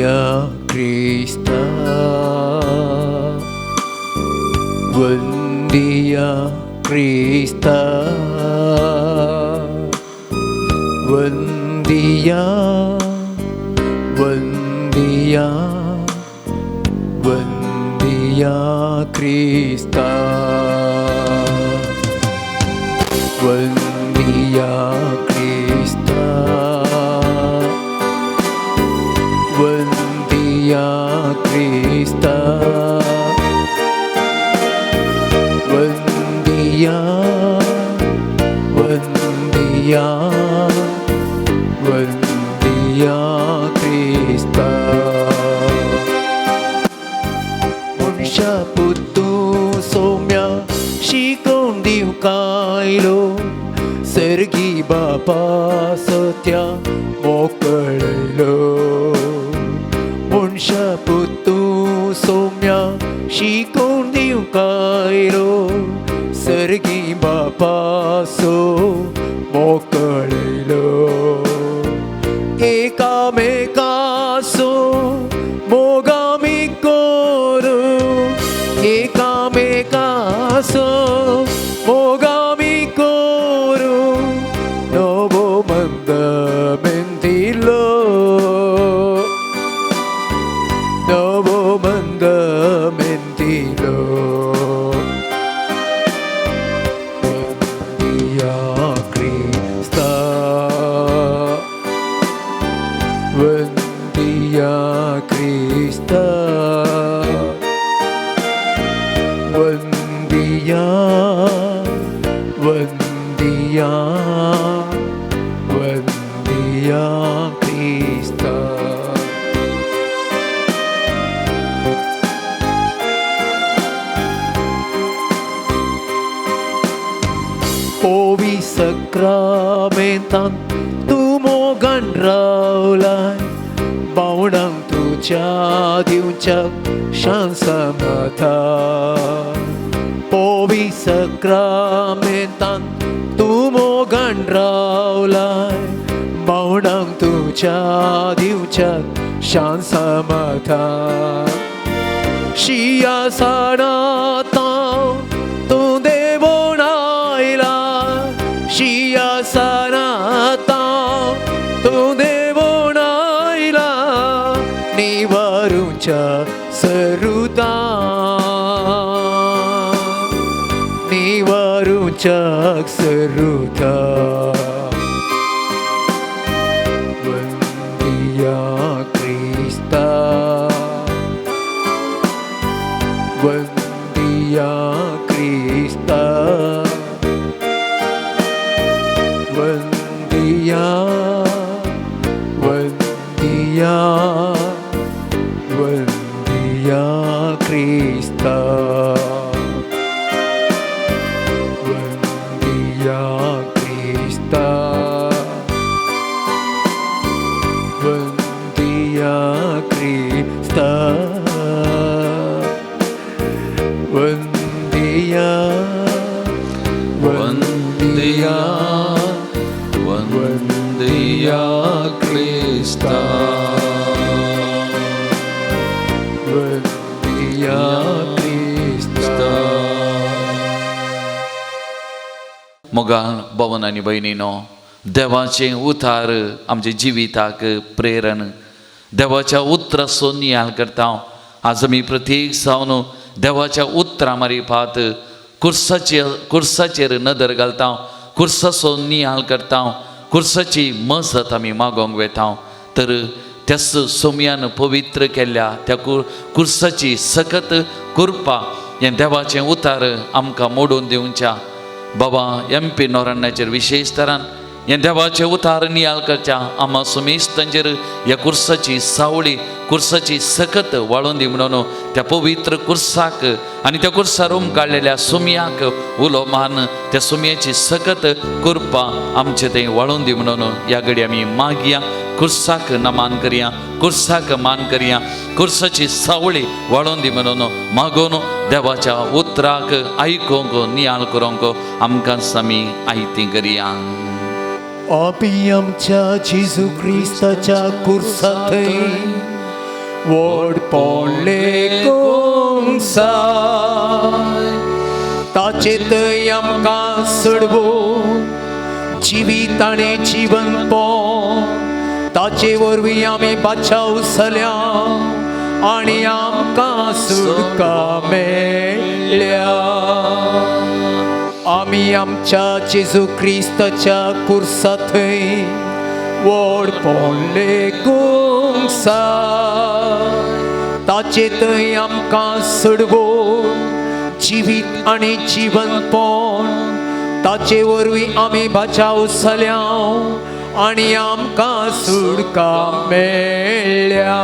Buen dia, Krista. Buen dia, Krista. Buen dia, buen dia, buen dia, Krista. Buen dia, Krista. Buen dia, Krista. Buen dia, buen dia, buen dia, Krista. मनशा पुतू सोम्या शिकोवन दिवंक आयलो, सर्गी बापा सत्या मोकळयलो. मनशा पुतू सोम्या शिकोवन दिवंक आयलो, सर्गी बापा सो मोकळयलो. एकामेकासो मोगामी करू, एकामेकासो मोगामी करू, नवो मंदमेंत दिलो, नवो मंदमेंत दिलो. Buen dia, Krista. Buen dia, Krista. Buen dia, buen dia, buen dia, Krista. पोवी सक्रामेंतान तूं मोगान रावलाय, बावणांक तुज्या दिवच्याक शान समाधान. पोवी सक्रामेंतान तूं मोगान रावलाय, बावणांक तुज्या दिवच्याक शान समाधान. शिया साणातां तूं देवोण आयला, शिया साणातां तूं देवोण आयला, निवारूच्या Saruta, निवारूच्या Saruta. Buen dia, Krista. Buen dia, Krista. Buen dia, buen dia, buen dia, Krista. Buen dia, Krista. Buen dia, Krista. Buen dia, buen dia, buen dia, Krista. Buen dia, Krista. मोगाळ भवन आनी भयणीनो, देवाचें उतार आमच्या जिविताक प्रेरण, देवाच्या उतराचो नियाळ करता. आज आमी प्रत्येक जावन देवाच्या उतरां मारिफात कुर्साचेर नदर घालता, कुर्साचो नियाळ करता, कुर्साची मजत आमी मागोवंक वेता. तर त्याच सोम्यान पवित्र केल्ल्या त्या कुर्साची सकत कृपा हें देवाचें उतार आमकां मोडून दिवच्या. बाबा एम पी नोराणाचेर विशेष तरान हें देवाचें उतार नियाळ करच्या आमा सुमेस्तांचेर ह्या कुर्साची सावळी, कुर्साची सकत वाळोवन दी म्हणून त्या पवित्र कुर्साक आनी त्या कुर्सार उमकाडलेल्या सुमयाक उलो मान त्या सुमयाची सकत कृपा आमचे थंय वाळोवन दी म्हणून ह्या घडी आमी मागया. कुर्साक नमान करया, कुर्साक मान करया, कुर्साची सावळी वाळोवन दी म्हणून मागोवन देवाच्या उतराक आयकूंक नियाळ करूंक आमकां आमी आयती करया. आमी आमच्या जेजू क्रिस्ताच्या कुर्साथंय व्हडपण लेखूंक जाय. ताचे थंय आमकां सोडवून जिवीत आनी जिवनपण ताचे वरवीं आमी बाचाव जाल्या आनी आमकां सुटका मेळ्ळ्या. आमी आमच्या जेजू क्रिस्ताच्या कुर्सा थंय व्हडपण लेखूंक जाय. ताचे थंय आमकां सोडवून जिवीत आनी जिवनपण ताचे वरवीं आमी बाचाव जाल्या आनी आमकां सुटका मेळ्ळ्या.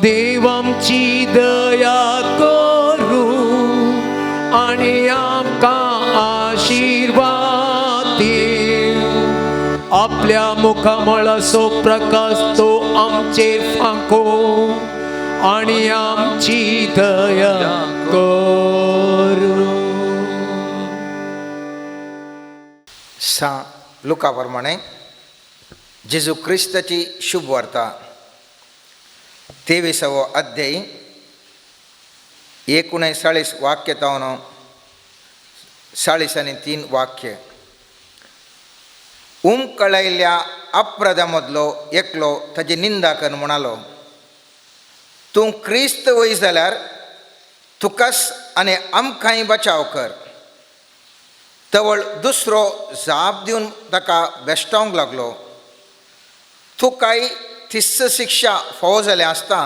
देव आमची दया करूं आनी आमकां आशिर्वाद दिवं. आपल्या मुखामळाचो प्रकाश तो आमचेर फांको आनी आमची दया करूं. सा लुका प्रमाणे जेजू क्रिस्ताची शुभ वार्ता 23वो अध्याय 39 वाक्य तावन 40 आनी 3 वाक्य. उमकळयल्ल्या अपराधा मदलो एकलो ताजी निंदा कर म्हणालो, तूं क्रिस्त वय जाल्यार तुकाच आनी आमकांय बचाव कर. तवळ दुसरो जाप दिवन ताका बेश्टावंक लागलो, तुकाय तिस्स शिक्षा फावो जालें आसता,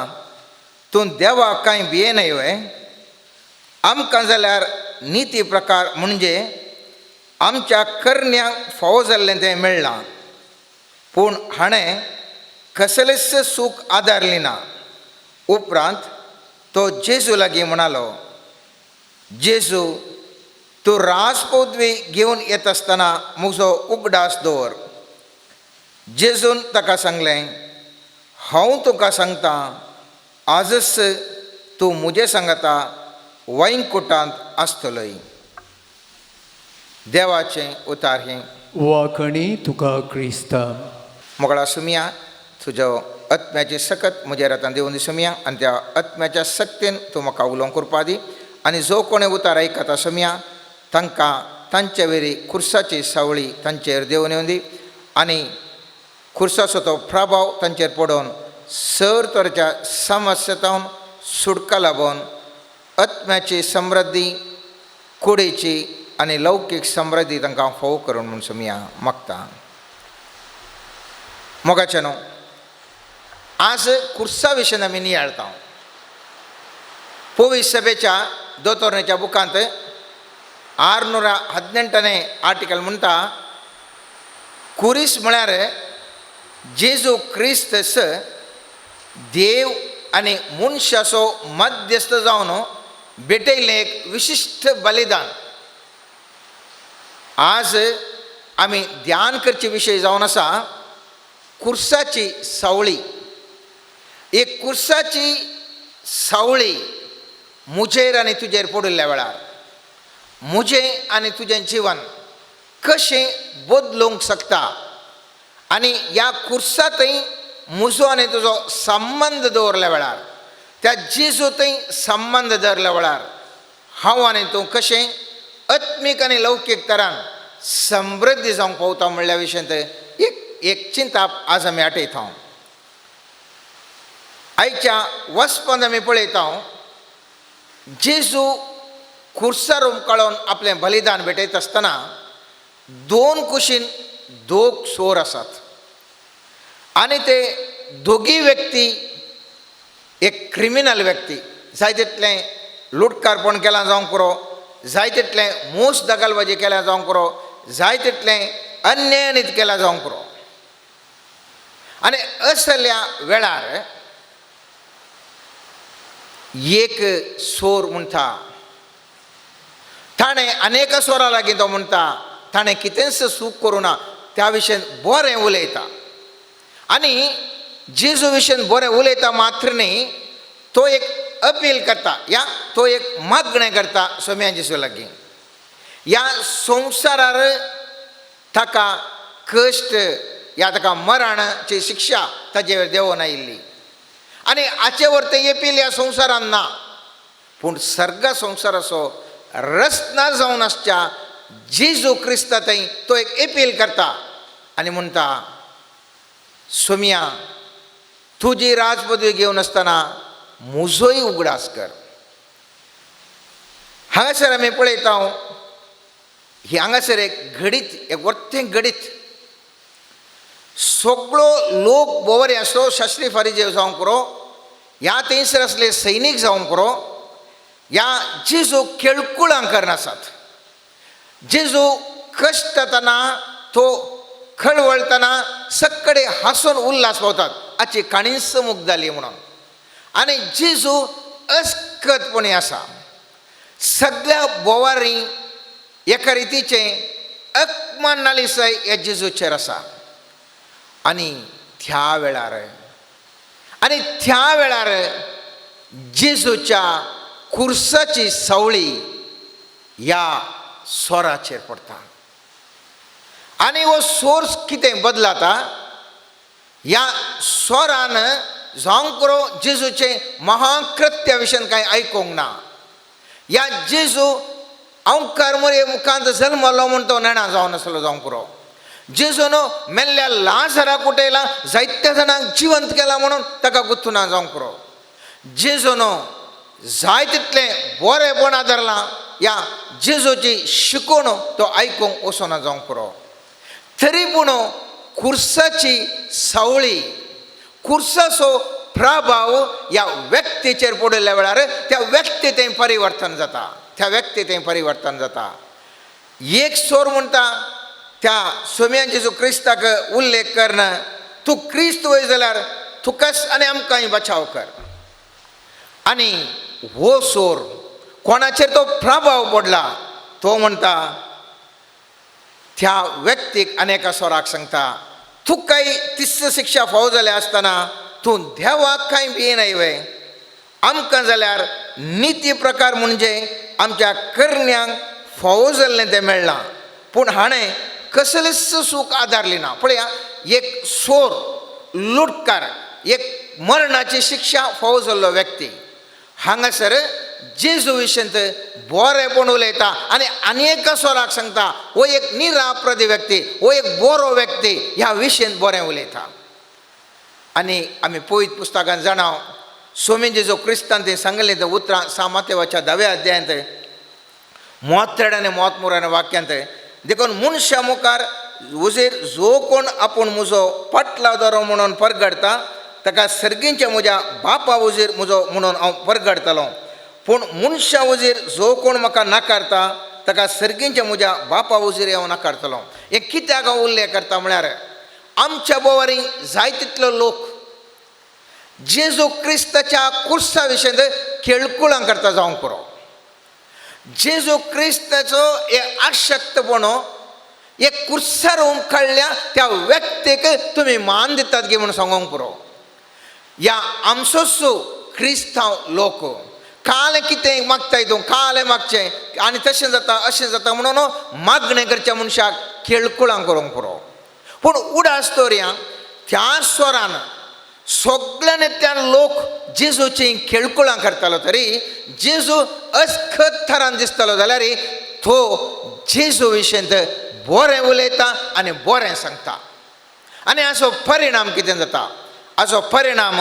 तूं देवाक कांय भियेनय वे? आमकां जाल्यार निती प्रकार म्हणजे आमच्या करण्यांक फावो जाल्लें तें मेळ्ळां, पूण हाणें कसलेंच सूख आदारली ना. उपरांत तो जेजू लागीं म्हणालो, जेजू तूं राजपदवी घेवन येता आसतना म्हजो उगडास दवर. जेजून ताका सांगलें, हांव तुका सांगता, आजच तूं म्हजे सांगता वैकुंठांत आसतलोय. देवाचें उतार हें. वाखणी तुका क्रिस्ता. मोगळा सुमिया, तुजो आत्म्याची सकत म्हज्या हातान दिवन दी सुमिया, आनी त्या आत्म्याच्या सक्तीन तूं म्हाका उलोवंक करपा दी. आनी जो कोणें उतार आयकता सुमिया, तांकां तांचे वेरी खुर्साची सावळी तांचेर देंवन येवन दी आनी खुर्साचो तो प्रभाव तांचेर पडोवन सर तरेच्या समस्येतावन सुटका लाबोवन आत्म्याची समृद्धी, कुडीची आनी लौकीक समृद्धी तांकां फोव करून म्हूण सुमिया मागता. मोगाचें न्हू, आज खुर्सा विशयन आमी नियाळता. पवित्र सभेच्या दोतोरणेच्या बुकांत 618 आर्टिकल म्हणटा, कुरीस म्हळ्यार जेजू क्रिस्त देव आनी मनशाचो मध्यस्थ जावन भेटयल्लें एक विशिश्ट बलिदान. आज आमी ध्यान करचे विशय जावन आसा कुर्साची सावळी. एक कुर्साची सावळी म्हजेर आनी तुजेर पडिल्ल्या वेळार म्हजें आनी तुजें जिवन कशें बदलूंक शकता आनी ह्या कुर्सांतय म्हजो आनी तुजो संबंद दवरल्या वेळार, त्या जेजूतय संबंद दवरल्या वेळार हांव आनी तूं कशें आत्मीक आनी लौकीक तरान समृद्धी जावंक पावता म्हणल्या विशयांत एक एक चिंताप आज आमी आठयता. आयच्या वचपांत आमी पळयता जेजू खुर्सार उमकाळून आपलें बलिदान भेटयता आसतना दोन कुशीन दोग चोर आसात आनी ते दोगी व्यक्ती एक क्रिमिनल व्यक्ती, जाय तितलें लुटकारपण केलां जावंक पुरो, जाय तितलें मोस दगलबाजी केल्या जावंक पुरो, जाय तितलें अन्यायनीत केलां जावंक पुरो. आनी असल्या वेळार एक चोर म्हणटा, ताणें अनेक चोरां लागीं तो म्हणटा ताणें कितेंच चूक करूं ना, त्या विशयन बरें उलयता आनी जेजू विशयन बरें उलयता मात्र न्ही, तो एक अपील करता या तो एक मागणें करता सोम्या जेजू लागीं. ह्या संवसारार ताका कश्ट या ताका मरणाची शिक्षा ताजेर देंवोन आयिल्ली आनी हाचे वरतें येपील ह्या संवसारान ना, पूण सर्गा संवसाराचो रचना जावन आसच्या जेजू क्रिस्ता थंय तो एक एपील करता आनी म्हणटा, सोमिया तुजी राजपदवी घेवन आसतना म्हजोय उगडास कर. हांगासर आमी पळयता ही हांगासर एक घडीत, एक वर्तें घडीत. सगळो लोक बोवरे आसलो, शास्त्री फारीजे जावंक पुरो, ह्या थंयसर आसले सैनीक जावंक पुरो, ह्या जेजू खेळकुळां करनासात. जेजू कश्टतना तो खळवळतना सगळे हांसून उल्हास पावतात हाची काणीच मुक्त जाली म्हणून. आनी जेजू अस्कतपणी आसा, सगळ्या बोवारी एका रितीचें अपमान नालिसाय ह्या जेजूचेर आसा. आनी त्या वेळार, आनी त्या वेळार जेजूच्या कुर्साची सावळी ह्या सोराचेर पडटा आनी हो सोर्स कितें बदलाता. ह्या सोरान जावंक पुरो जेजूचें महाकृत्या विशयान कांय आयकूंक ना. ह्या जेजू अंकार मोरये मुखांत जल्मलो म्हूण तो नेणा जावन आसलो जावंक पुरो. जेजून मेल्ल्या लाजराक उठयला, जायत्या जाणांक जिवंत केला म्हणून ताका गुत्तुना जावंक पुरो. जेजून जाय तितलें बरेंपण आदारलां, ह्या जेजूची शिकोवण तो आयकूंक वचना जावंक पुरो. तरी पूण कुर्साची सावळी, कुर्साचो प्रभाव ह्या व्यक्तीचेर पडिल्ल्या वेळार त्या व्यक्ती थंय परिवर्तन जाता, त्या व्यक्ती थंय परिवर्तन जाता. एक सोर म्हणटा त्या सोम्यान जेजू क्रिस्ताक उल्लेख करना, तूं क्रिस्त वय जाल्यार तुकाच आनी आमकांय बचाव कर. आनी हो सोर कोणाचेर तो प्रभाव पडला, तो म्हणटा त्या व्यक्तीक अनेका सोराक सांगता, तुकाय तिस्त शिक्षा फावो जाल्या आसतना तूं देवाक कांय भियेनाय वे? आमकां जाल्यार निती प्रकार म्हणजे आमच्या करण्यांक फावो जाल्लें तें मेळ्ळां, पूण हाणें कसलेंच सूख आदारली ना. पळया, एक सोर, लुटकार, एक मरणाची शिक्षा फावो जाल्लो व्यक्ती हांगासर जेजू विशयंत बरेंपण उलयता आनी आनी एका सोराक सांगता, हो एक निराप्रदी व्यक्ती, हो एक बरो व्यक्ती, ह्या विशयंत बरें उलयता. आनी आमी पवित्र पुस्तकान जाणा स्वामी जेजू क्रिस्तान तें सांगलें तें उतरां सामातेवाच्या 10व्या अध्यायांत मोतरेड आनी मोतमुरान वाक्यांत, देखून मनशा मुखार उजेर जो कोण आपूण म्हजो पाटलावदारो म्हणून परगडटा ताका सर्गींच्या म्हज्या बापा उजेर म्हजो म्हणून हांव परगडटलो, पूण मनशा उजेर जो कोण म्हाका नाकारता ताका सर्गींच्या म्हज्या बापा उजेर हांव नाकारतलो. हें कित्याक हांव उल्लेख करता म्हळ्यार आमच्या बोवारी जाय तितलो लोक जेजू क्रिस्ताच्या कुर्सा विशयांत खेळकुळां करता जावंक पुरो. जेजू क्रिस्ताचो हे आशक्तपणो हे कुर्सार काडल्या त्या व्यक्तीक तुमी मान दितात गे म्हणून सांगूंक पुरो. ह्या आमचोच क्रिस्तांव लोक काल कितें मागताय तूं, काल मागचें आनी तशें जाता अशें जाता म्हणून मागणें करच्या मनशाक खेळकुळां करूंक पुरो. पूण उडास दवरया त्या स्वरान सगळ्या त्या लोक जेजूची खेळकुळां करतालो तरी जेजू अस्खत थरान दिसतालो जाल्यार तो जेजू विशयंत बरें उलयता आनी बरें सांगता. आनी हाचो परिणाम कितें जाता, हाचो परिणाम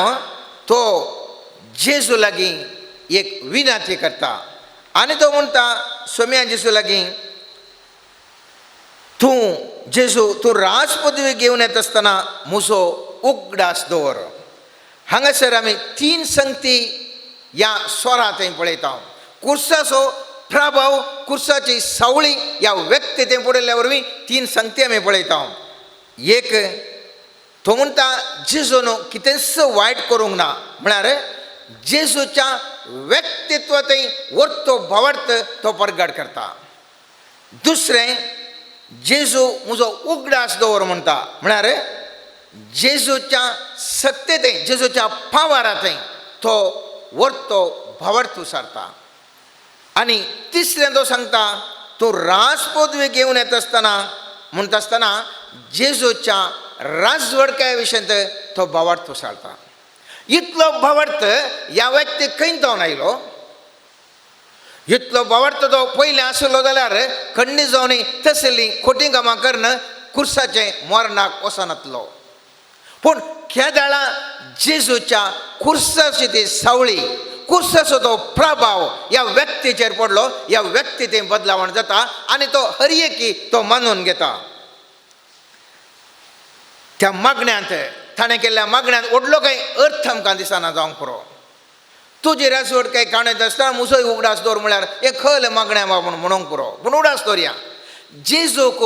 तो जेजू लागीं एक विनंती करता आनी तो म्हणटा, सोम्या जेजू लागीं, तूं जेजू तूं राजपदवी घेवन येता आसतना म्हजो उगडास दवर. हांगासर आमी 3 संगती ह्या स्वरा थंय पळयता. कुर्साचो प्रभाव, कुर्साची सावळी ह्या व्यक्ती थंय पडिल्ल्या वरवीं 3 संगती आमी पळयता. एक, तो म्हणटा जेजून कितेंच वायट करूंक ना, म्हळ्यार जेजूच्या व्यक्तित्व थंय वरतो भावार्थ तो परगट करता. दुसरें, जेजू म्हजो उगडास दवर म्हणटा, म्हळ्यार जेजूच्या सत्तेंत, जेजूच्या पावरा थंय तो वरतो भावार्थ उसारता. आनी तिसरें तो सांगता, तूं राजपदवी घेवन येता आसतना म्हणटा आसतना जेजूच्या राजवडक्या विशयांत तो भावार्थ उसारता. इतलो भावार्थ ह्या व्यक्तीक खंय जावन आयलो? इतलो भावार्थ तो पयलीं आशिल्लो जाल्यार खंडीत जावन तसलीं खोटी कामां करून कुर्साचें मरणाक वचनातलो. पूण केदळा जेजूच्या कुर्साची ती सावळी, कुर्साचो तो प्रभाव ह्या व्यक्तीचेर पडलो, ह्या व्यक्ती तें बदलावण जाता आनी तो हर एकी तो मानून घेता. त्या मागण्यांत ताणें केल्ल्या मागण्यांत व्हडलो कांय अर्थ आमकां दिसना जावंक पुरो. तुजी राजवट कांय काणयत आसतना मुजोय उगडास दवर म्हळ्यार हें खल मागण्या बाबा म्हूण म्हणूंक पुरो, पूण उगडास दवरया. जेजूक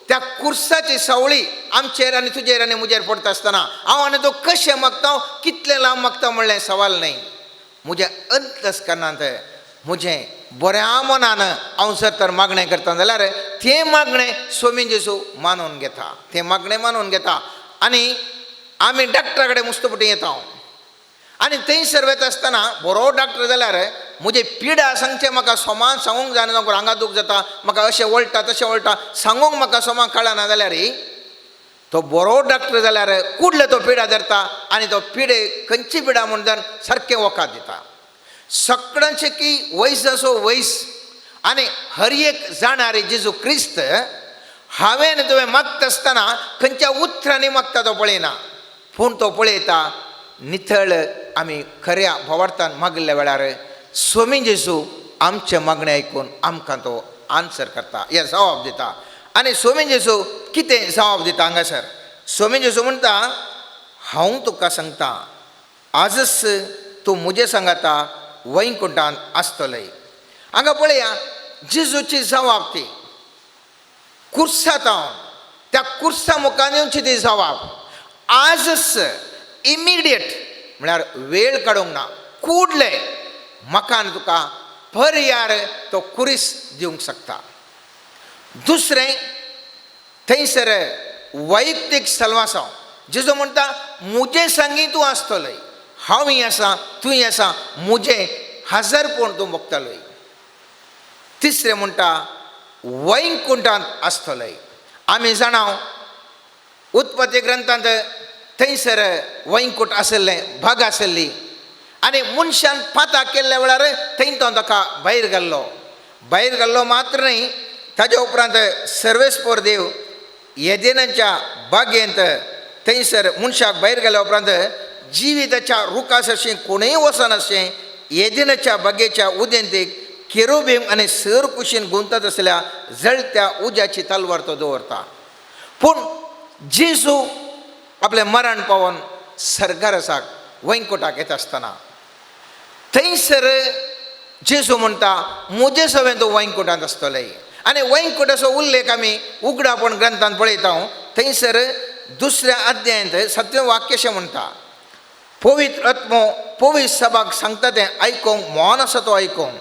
त्या कुर्साची सावळी आमचेर आनी तुजेर आनी म्हजेर पडटा आसतना हांव आनी तो कशें मागता, कितलें लांब मागता म्हणलें सवाल न्हय. म्हज्या अंतस्करणांत म्हजें बऱ्या मनान हांव जर तर मागणें करता जाल्यार तें मागणें स्वामी जेजू मानून घेता, तें मागणें मानून घेता. आनी आमी डॉक्टरा कडेन मुस्तपटी येता आनी थंयसर वता आसतना बरो डॉक्टर जाल्यार म्हजे पिडा सांगचें म्हाका सोमान सांगूंक जायना, हांगा दूख जाता, म्हाका अशें वळटा तशें वळटा सांगूंक म्हाका सोमा कळना जाल्यार तो बरो डॉक्टर जाल्यार कुडले तो पिडा धरता आनी तो पिडे खंयची पिडा म्हूण जावन सारकें वखद दिता. सगळ्यांचे की वयस असो वयस आनी हर एक जाणारे जेजू क्रिस्त हांवें तुवें मागता आसतना खंयच्या उतरांनी मागता तो पळयना, पूण तो पळयता नितळ आमी खऱ्या भावार्थान मागिल्ल्या वेळार स्वामी जेजू आमचें मागणें आयकून आमकां तो आन्सर करता, हे जवाब दिता. आनी स्वामी जेजू कितें जवाब दिता हांगासर? स्वामी जेजू म्हणटा, हांव तुका सांगता आजच तूं म्हजे सांगाता वैकुंठांत आसतलें. हांगा पळया जेजूची जवाब ती कुर्सांत हांव त्या कुर्सा मुखार येवची ती जवाब आजच इमिडिएट म्हळ्यार वेळ काडूंक ना, कुडले म्हाका आनी तुका पर्यार तो कुरीस दिवंक शकता. दुसरें थंयसर वैयक्तीक सलवासांव जेजू म्हणटा म्हजे सांगी तूं आसतलोय, हांवूय आसा तूंय आसा, म्हजें हजारपण तूं भोगतलोय. तिसरें म्हणटा वैकुंठांत आसतलोय. आमी जाणां उत्पत्ती ग्रंथांत थंयसर वैकुंठ आशिल्लें, भाग आशिल्ली आनी मनशान पाता केल्ल्या वेळार थंय तो ताका भायर घाल्लो. भायर घाल्लो मात्र न्हय, ताज्या उपरांत सर्वेस्पोर देव येदेनाच्या बागेंत थंयसर मनशाक भायर गेल्या उपरांत जिविताच्या रुखा सरशीं कोणूय वचनाशें येदेनाच्या बागेच्या उदेंतीक केरोबीम आनी सर कुशीन गुंतत आसल्या जळत्या उज्याची तलवार तो दवरता. पूण जेजू आपलें मरण पावोन सर्गारसाक वैकुंठाक येता आसतना थंयसर जेजू म्हणटा म्हजे सवें तूं वैकुंठांत आसतलें. आनी वैकुंठाचो उल्लेख आमी उगडापण ग्रंथांत पळयता. थंयसर दुसऱ्या अध्यायांत सत्वें वाक्य अशें म्हणटा, पवित्र आत्मो पवित्र सभाक सांगता तें आयकूंक मौन आसा तो आयकूंक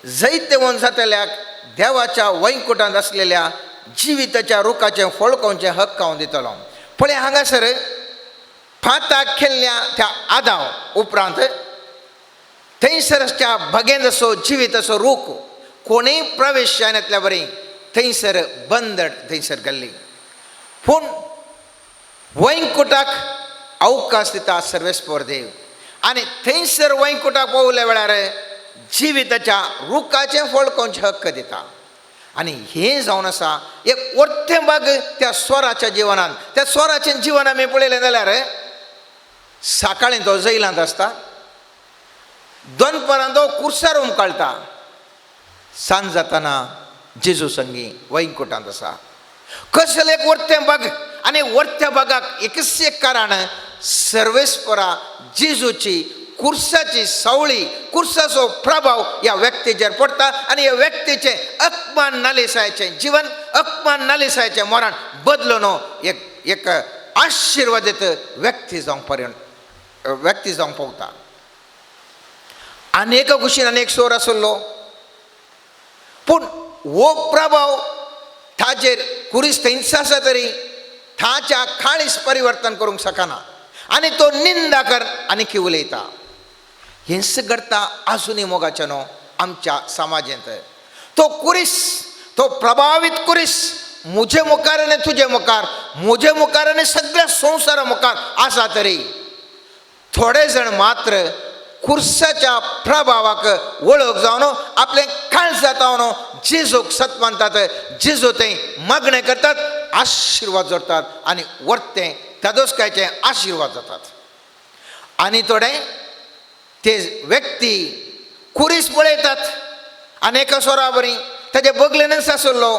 जैतवंत जातल्याक देवाच्या वैकुंठांत आसलेल्या जिविताच्या रुखाचें फळ खावचें हक्क हांव दितलो. पळय हांगासर फाताक केल्ल्या त्या आदाव उपरांत थंयसरच्या बागेंत असो जिविताचो रूख कोणूय प्रवेश जायनातल्या बरी थंयसर बंदट थंयसर घाल्ली. पूण वैकुंठाक अवकाश दिता सर्वेस्पोर देव आनी थंयसर वैकुंठाक पावल्या वेळार जिविताच्या रुखाचें फळ खावचें हक्क दिता. आनी हें जावन आसा एक वर्तें भाग त्या स्वराच्या जिवनान. त्या स्वराचें जिवन आमी पळयलें जाल्यार सकाळीं तो जैलांत आसता, दनपारां तो कुर्सार उमकाळटा, सांज जातना जेजू संगी वैकुंठांत आसा. कसलें एक वर्तें भाग आनी वर्त्या भागाक एकच एक कारण सर्वेस्परा जेजूची कुर्साची सावळी, कुर्साचो प्रभाव ह्या व्यक्तीचेर पडटा आनी ह्या व्यक्तीचें अपमान नालिसायचें जिवन, अपमान नालिसायचें मरण बदलून एक एक आशिर्वादीत व्यक्ती जावंक पर्यंत व्यक्ती जावंक पावता. आनी एका कुशीन आनी एक सोर आसलो, पूण हो प्रभाव ताजेर कुरीस थंयच आसा तरी ताच्या काळीस परिवर्तन करूंक शकना आनी तो निंदा कर आनी की उलयता. हेंच घडटा आजुनूय मोगाचें न्हू आमच्या समाजेंत. तो कुरीस, तो प्रभावीत कुरीस म्हजे मुखार आनी तुजे मुखार, म्हजे मुखार आनी सगळ्या संवसारा मुखार आसा तरी थोडे जाण मात्र कुर्साच्या प्रभावाक वळख जावन आपलें काळजा जावन जेजूक सत मानतात, जेजू थंय मागणें करतात, आशिर्वाद जोडतात आनी वर्तें तादोसकायचे आशिर्वाद जातात. आनी थोडे ते व्यक्ती कुरीस पळयतात आनी एका सोरा बरी ताजे बगलेनच आसलो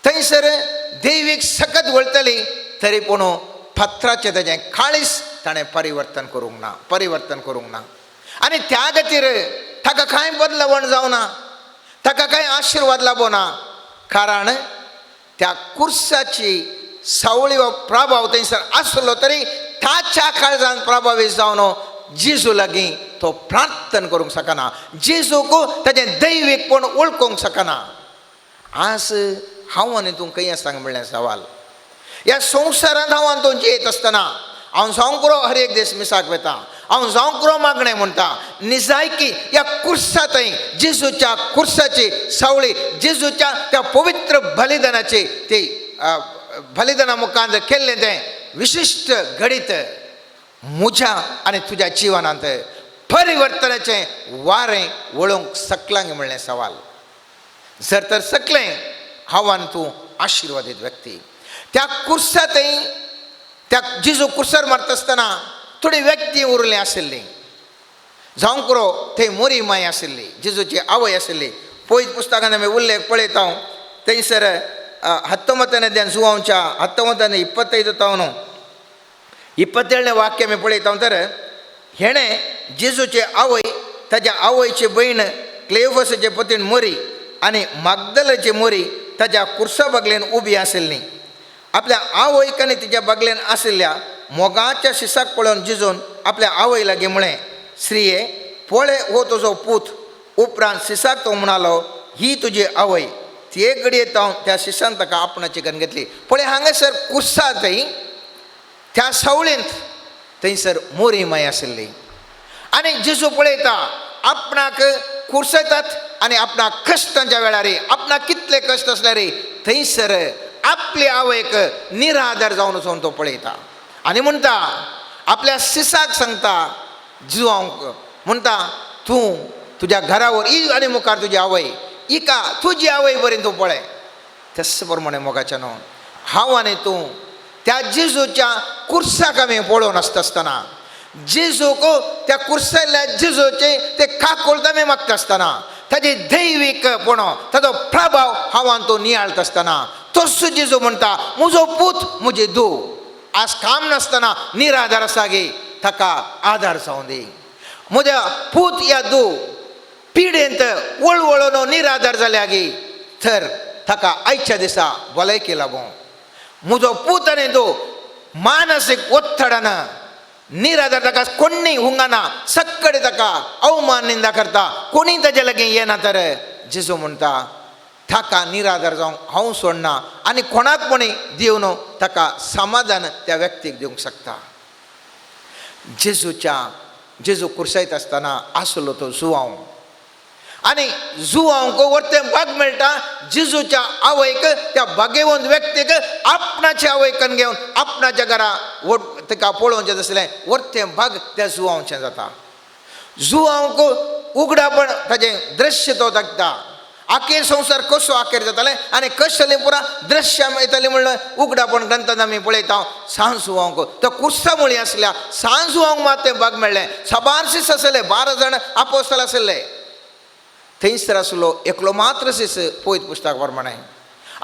थंयसर दैवीक सकत वळटली तरी पूण फातराचें ताजें काळीस ताणें परिवर्तन करूंक ना, परिवर्तन करूंक ना. आनी त्या खातीर ताका कांय बदलावण जावना, ताका कांय आशिर्वाद लाबोना, कारण त्या कुर्साची सावळी वा प्रभाव थंयसर आसलो तरी ताच्या काळजान प्रभावीत जावन जेजू लागीं तो प्रार्थना करूंक शकना, जेजूक ताजें दैवीकपण वळखूंक शकना. आज हांव आनी तूं खंय आसा म्हणलें सवाल. ह्या संवसारांत हांव आनी तूं जियेत आसतना हांव जावंक हर एक दीस मिसाक वता, हांव जावंक मागणें म्हणटा, निजायकी ह्या कुर्सा थंय जेजूच्या कुर्साची सावळी, जेजूच्या त्या पवित्र बलिदानाची ती बलिदाना मुखार केल्लें तें विशिश्ट घडीत म्हज्या आनी तुज्या जिवनांत परिवर्तनाचें वारें वळोवंक शकलां म्हणलें सवाल. जर तर शकलें हांव आनी तूं आशिर्वादीत व्यक्ती. त्या कुर्सा थंय त्या जेजू कुर्सार मारता आसतना थोडी व्यक्ती उरली आशिल्ली, जावंक पुरो थंय मोरी माय आशिल्ली, जेजूची आवय आशिल्ली. पयत पुस्तकान आमी उल्लेख पळयता थंयसर 19ನೇ जुवांच्या 19 25 तावन 27ನೇ वाक्य आमी पळयता तर हेणें जेजूचे आवय, ताज्या आवयची भयण क्लेओफासाचे पतीण मोरी आनी मागदलाची मोरी ताज्या कुर्सा बगलेन उबी आशिल्ली. आपल्या आवयक आनी तिच्या बगलेन आशिल्ल्या मोगाच्या शिसाक पळोवन जेजून आपल्या आवय लागीं म्हळें, स्त्रिये पळय हो तुजो पूत. उपरांत शिसाक तो म्हणालो, ही तुजी आवय. ते घडये तावन त्या शिसान ताका आपणाची करून घेतली. पळय हांगासर कुर्सा थंय त्या सावळेंत थंयसर मोरी माय आशिल्ली आनी जेजू पळयता आपणाक कुर्सयतात आनी आपणाक कश्टांच्या वेळार आपणाक कितले कश्ट आसल्यार थंयसर आपले आवयक निराधार जावन वचून तो पळयता आनी म्हणटा आपल्या शिसाक सांगता जुवांक म्हणटा, तूं तुज्या घरावर ही आनी मुखार तुजी आवय हिका तुजी आवय बरी तूं पळय. तेच प्रमाणे मोगाच्या न्हू हांव आनी तूं त्या जेजूच्या कुर्साक आमी पळोवन आसता आसतना जेजूक त्या कुर्सायल्ल्या जेजूचे ते काकुळट आमी मागता आसतना ताजे दैवीकपण ताजो प्रभाव हांव आनी तूं नियाळटा आसतना तोच जेजू म्हणटा, म्हजो पूत म्हजी धूव आज काम नासतना निराधार आसा गे ताका आदार जावं दी. म्हज्या पूत या धूव पिडेंत वळवळून निराधार जाल्या गे तर ताका आयच्या दिसा भलायकी लागूं. म्हजो पूत आनी धूव मानसीक ಒತ್ತಡನ निराधार ताका कोणी हुंगाना सक्कडे ताका अवमान निंदा करता कोणी ताजे लागीं येना तर जेजू म्हणटा ताका निराधार जावंक हांव सोडना आनी कोणाक कोणी दिवन ताका समाधान त्या व्यक्तीक दिवंक शकता. जेजूच्या जेजू कुर्सायत आसतना आसलो तो जुवांव आनी जुवांक वर्तें भाग मेळटा जेजूच्या आवयक त्या भाग्यवंत व्यक्तीक आपणाचे आवयकन घेवन आपणाच्या घरा ताका पळोवचें आसलें वर्तें भाग त्या जुवांचें जाता. जुवांक उगडापण ताजें दृश्य तो दाखयता. आखेर संवसार कसो आखेर जातालें आनी कशें पुरा दृश्य येतालें म्हणल्यार उगडापण ग्रंथान आमी पळयता. सांज जुवांक तो कुर्सा मुळी आसल्या सांज जुवांक मात तें भाग मेळ्ळें. साबार शिस आसले 12 जाण आपोस्तल आसले थंयसर आसलो एकलो मात्र शिस पयत पुस्तक प्रमाणे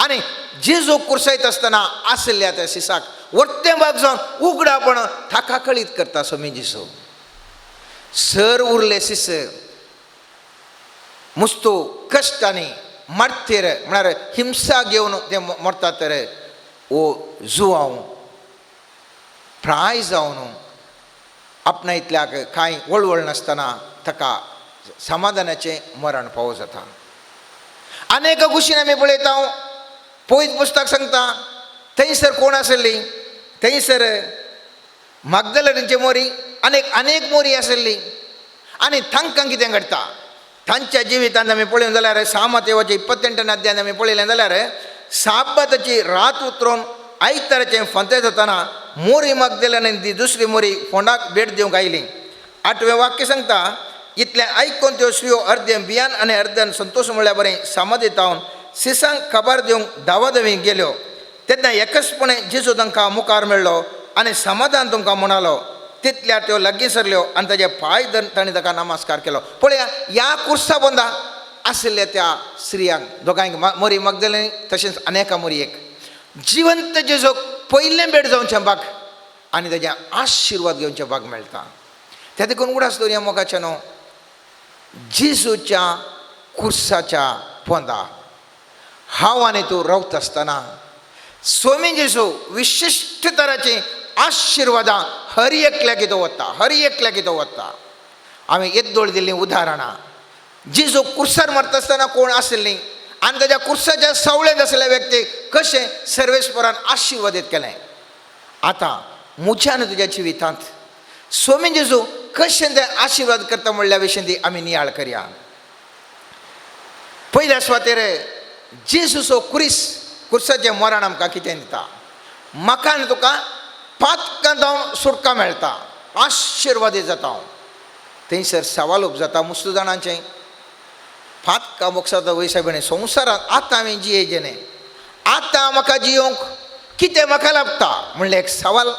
आनी जेजू कुर्सायत आसतना आसल्या त्या शिसाक वर्तें भाग जावन उगडापण ताका कळीत करता स्वामी जेजू. सर उरले शिस मुस्तू कश्टांनी मारतेर म्हळ्यार हिंसा घेवन ते मरतात तर ओ जुवांव प्राय जावन आपणा इतल्याक कांय वळवळ नासतना ताका समाधानाचें मरण पावो जाता. अनेक कुशीन आमी पळयता. पयत पुस्तक सांगता थंयसर कोण आसली थंयसर मागदलरींची मोरी अनेक अनेक मोरी आसली आनी तांकां कितें घडटा तांच्या जिवितांत आमी पळयलें जाल्यार सामतेवाचे 28 अध्यायान आमी पळयलें जाल्यार साबाताची रात उतरून आयताराचें फांते जातना मोरी मगदेल्यान आनी ती दुसरी मोरी फोंडाक भेट दिवंक आयली. आठवें वाक्य सांगता, इतलें आयकून त्यो स्त्रियो अर्दें भियान आनी अर्द्यान संतोश म्हणल्यार बरें समाधीतावन सिसांक खबर दिवंक धांवाधावी गेल्यो. तेन्ना एकसपणे जेजू तांकां मुखार मेळ्ळो आनी समाधान तुमकां म्हणालो. तितल्या त्यो लागीं सरल्यो आनी ताजे पांय धरून ताणें ताका नमस्कार केलो. पळया, ह्या कुर्सा बोंदा आशिल्ल्या त्या स्त्रियांक दोगांयक, मोरी मगदलीन तशेंच अनेका मोरयेक, जिवंत जेजूक पयलें भेट जावचें भाग आनी ताजे आशिर्वाद घेवचें भाग मेळटा. त्या देखून उडास दवरया मोगाचें न्हू, जेजूच्या कुर्साच्या पोंदा हांव आनी तूं रावता आसतना स्वामी जेजू विशिश्ट तराचीं आशिर्वादां हर एकल्याक दवरता, हर एकल्याक दवरता. हांवें येद्दोळ दिल्लीं उदाहरणां, जेजू कुर्सार मरता आसतना कोण आशिल्लीं आनी ताज्या कुर्साच्या सावळेंत आशिल्ल्या व्यक्तीक कशें सर्वेस्परान आशिर्वादीत केलें. आतां म्हज्या आनी तुज्या जिवितांत स्वामी जेजू कशें ते आशिर्वाद करता म्हणल्या विशीं ती आमी नियाळ करया. पयल्या सुवातेर जेजूचो कुरीस, कुर्साचें मरण आमकां कितें दिता? म्हाका आनी तुका पातकां जावन सुटका मेळटा, आशिर्वादीत जाता. हांव थंयसर सवाल उपजाता मुस्तू जाणांचें, पातकां मोक्षाचो वयसाबीणे संवसारांत आतां हांवें जियेचें न्ही, आतां म्हाका जियोंक कितें म्हाका लागता म्हणलें एक सवाल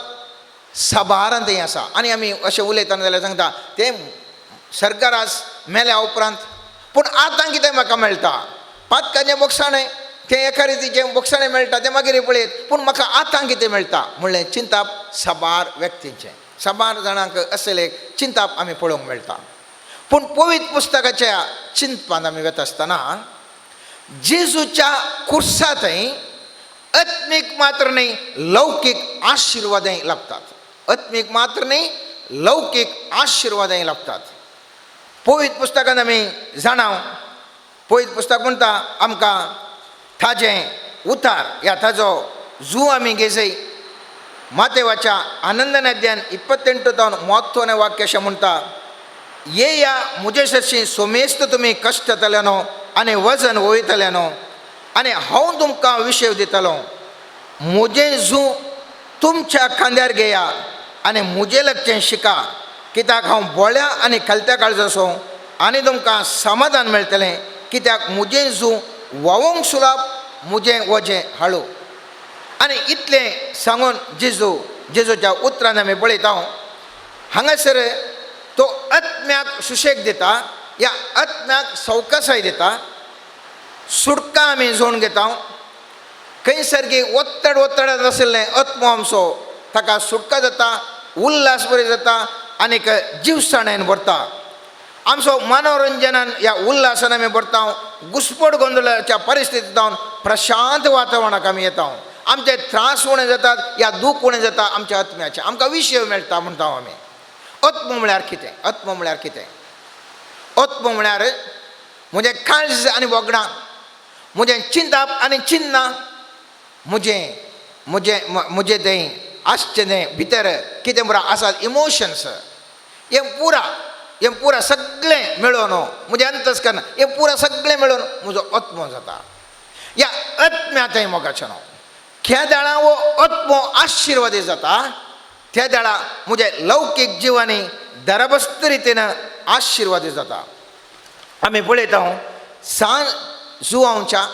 साबारान थंय आसा. आनी आमी अशें उलयतना जाल्यार सांगता तें सरकारास मेल्या उपरांत, पूण आतां कितें म्हाका मेळटा? पातकाचें बोगसाणें तें एका रितीचें बोगसाणें मेळटा तें मागीर पळयत, पूण म्हाका आतां कितें मेळटा म्हणलें चिंताप साबार व्यक्तींचें, साबार जाणांक असलें एक चिंताप आमी पळोवंक मेळटा. पूण पवित्र पुस्तकाच्या चिंतपान आमी वता आसतना जेजूच्या कुर्सा थंय आत्मीक मात्र न्हय लौकीक आशिर्वादय लाभतात. आत्मीक मात्र न्हय लौकीक आशिर्वादय लाभतात. पवित्र पुस्तकान आमी जाणाव, पवित्र पुस्तक म्हणटा आमकां ताजें उतार ह्या ताजो जू आमी घेजय. मातेवाच्या आनंदन अध्यान 28 तावन म्हत्वाचें वाक्य अशें म्हणटा, येया म्हजे सरशी सोमेस्त तुमी कश्टतल्यानो आनी वजन वयतल्यानो आनी हांव तुमकां विशेव दितलो. म्हजें जू तुमच्या खांद्यार घेया आनी म्हजें लागचें शिका, कित्याक हांव बोळ्या आनी खलत्या काळजाचो आनी तुमकां समाधान मेळटलें, कित्याक म्हजें जू व्हांवूंक सुलाप, म्हजें वजें हाळू. आनी इतलें सांगून जेजू, जेजूच्या उतरान आमी पळयता हांगासर तो आत्म्याक सुशेग दिता, ह्या आत्म्याक सवकासाय दिता, सुटका आमी जोडून घेता. खंय सारकी ओत्तड ओत्तडांत आशिल्लें आत्मो आमचो ताका सुटका जाता, उल्हास बरी जाता आनीक जिवसाणेन भरता. आमचो मनोरंजनान ह्या उल्हासान आमी भरता. घुसपट गोंदळाच्या परिस्थितींत जावन प्रशांत वातावरणाक आमी येता. आमचे त्रास उणें जातात या दूख उणें जाता आमच्या आत्म्याचें, आमकां विशय मेळटा म्हणटा आमी. आत्मो म्हळ्यार कितें? आत्मो म्हळ्यार कितें? आत्मो म्हळ्यार म्हजें काळज आनी वगडां, म्हजें चिंताप आनी चिन्नां, म्हजें म्हजें म्हजें तें आसचें तें भितर कितें पुरा आसा इमोशन्स, हें पुरा, हें पुरा सगळें मेळोवन म्हजें अंतस्कर्ण, हें पुरा सगळें मेळोवन म्हजो आत्मो जाता. ह्या आत्म्या थंय मोगाचें न्हू केदाळा हो आत्मो आशिर्वादी जाता, त्या दाळा म्हजें लौकीक जिवानी दरबस्त रितीन आशिर्वादी जाता. आमी पळयता सान जुवांवच्या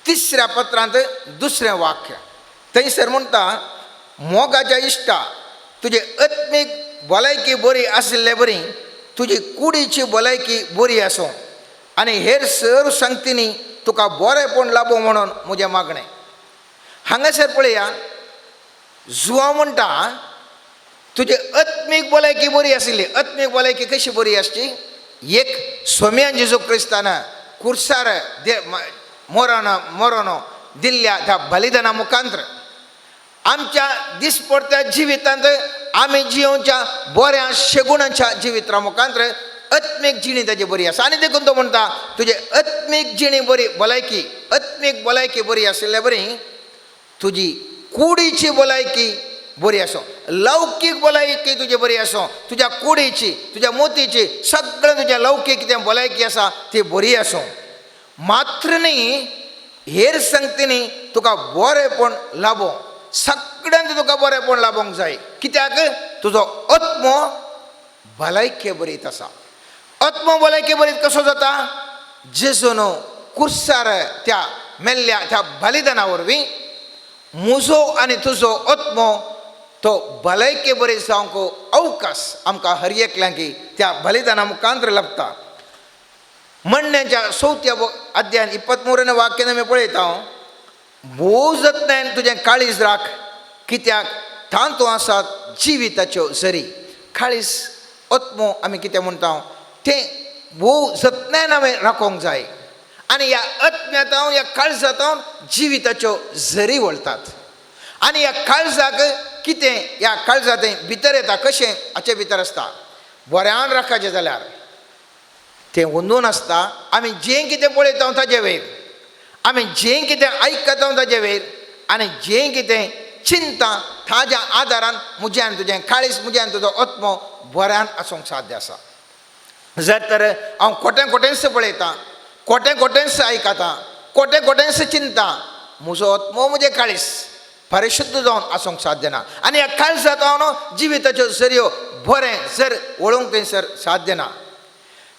तिसऱ्या पत्रांत दुसरें वाक्य थंयसर म्हणटा, मोगाच्या इश्टा तुजी आत्मीक भलायकी बरी आशिल्ले बरी तुजी कुडीची भलायकी बरी आसूं आनी हेर सर सांगतीनी तुका बरेंपण लाबूं म्हणून म्हजें मागणें. हांगासर पळया, जुवांव म्हणटा तुजी आत्मीक भलायकी बरी आशिल्ली. आत्मीक भलायकी कशी बरी आसची? एक स्वाम्यान जेजू क्रिस्तान कुर्सार मरण मरण दिल्ल्या त्या बलिदाना मुखांत्र आमच्या दिसपडत्या जिवितांत आमी जियोवच्या बऱ्या शेगुणाच्या जिविता मुखांत्र आत्मीक जिणी ताजी बरी आसा. आनी देखून तो म्हणटा तुजे आत्मीक जिणी बरी भलायकी, आत्मीक भलायकी बरी आशिल्ले बरी तुजी कुडीची भलायकी बरी आसूं, लौकीक भलायकी तुजी बरी आसूं, तुज्या कुडीची तुज्या मोतीची सगळें तुज्या लौकीक कितें भलायकी आसा ती बरी आसूं, मात्र न्ही हेर संगतींनी तुका बरेंपण लाबूं. सगळें सगळ्यांत तुका बरेंपण लाबोंक जाय. कित्याक? तुजो आत्मो भलायके बरीत आसा. आत्मो भलायके बरीत कसो जाता? जेजून कुर्सार त्या मेल्ल्या त्या बलिदाना वरवीं म्हजो आनी तुजो आत्मो तो भलायके बरी जावंक अवकाश आमकां हर एकल्यांक त्या बलिदाना मुखांत लाभता. म्हणण्याच्या चवथ्या अध्यायान 23 वाक्यान आमी पळयता, भोव जतनायेन तुजें काळीज राख, कित्याक तातूंत आसात जिविताच्यो झरी. काळीज आत्मो आमी कितें म्हणटा तें भोव जतनायेन आमी राखोंक जाय. आनी ह्या आत्म्यांत ह्या काळजांत जिविताच्यो झरी वळटात. आनी ह्या काळजाक कितें, ह्या काळजांत भितर येता कशें हाचे भितर आसता. बऱ्यान राखाचें जाल्यार तें अंदून आसता. आमी जें कितें पळयता ताजे वयर, आमी जें कितें आयकता ताजे वयर, आनी जें कितें चिंता ताज्या आदारान म्हजें आनी तुजें काळीज, म्हजें आनी तुजो आत्मो बऱ्यान आसूंक साध्य आसा. जर तर हांव खोटें खोटेंच पळयतां, खोटें खोटेंच आयकता, खोटें खोटेंच चिंता, म्हजो आत्मो म्हजें काळीज परिशुद्ध जावन आसूंक साध्य ना. आनी ह्या काळजांत हांव जिविताच्यो सरयो बरें जर वळोवंक थंयसर साध्य ना.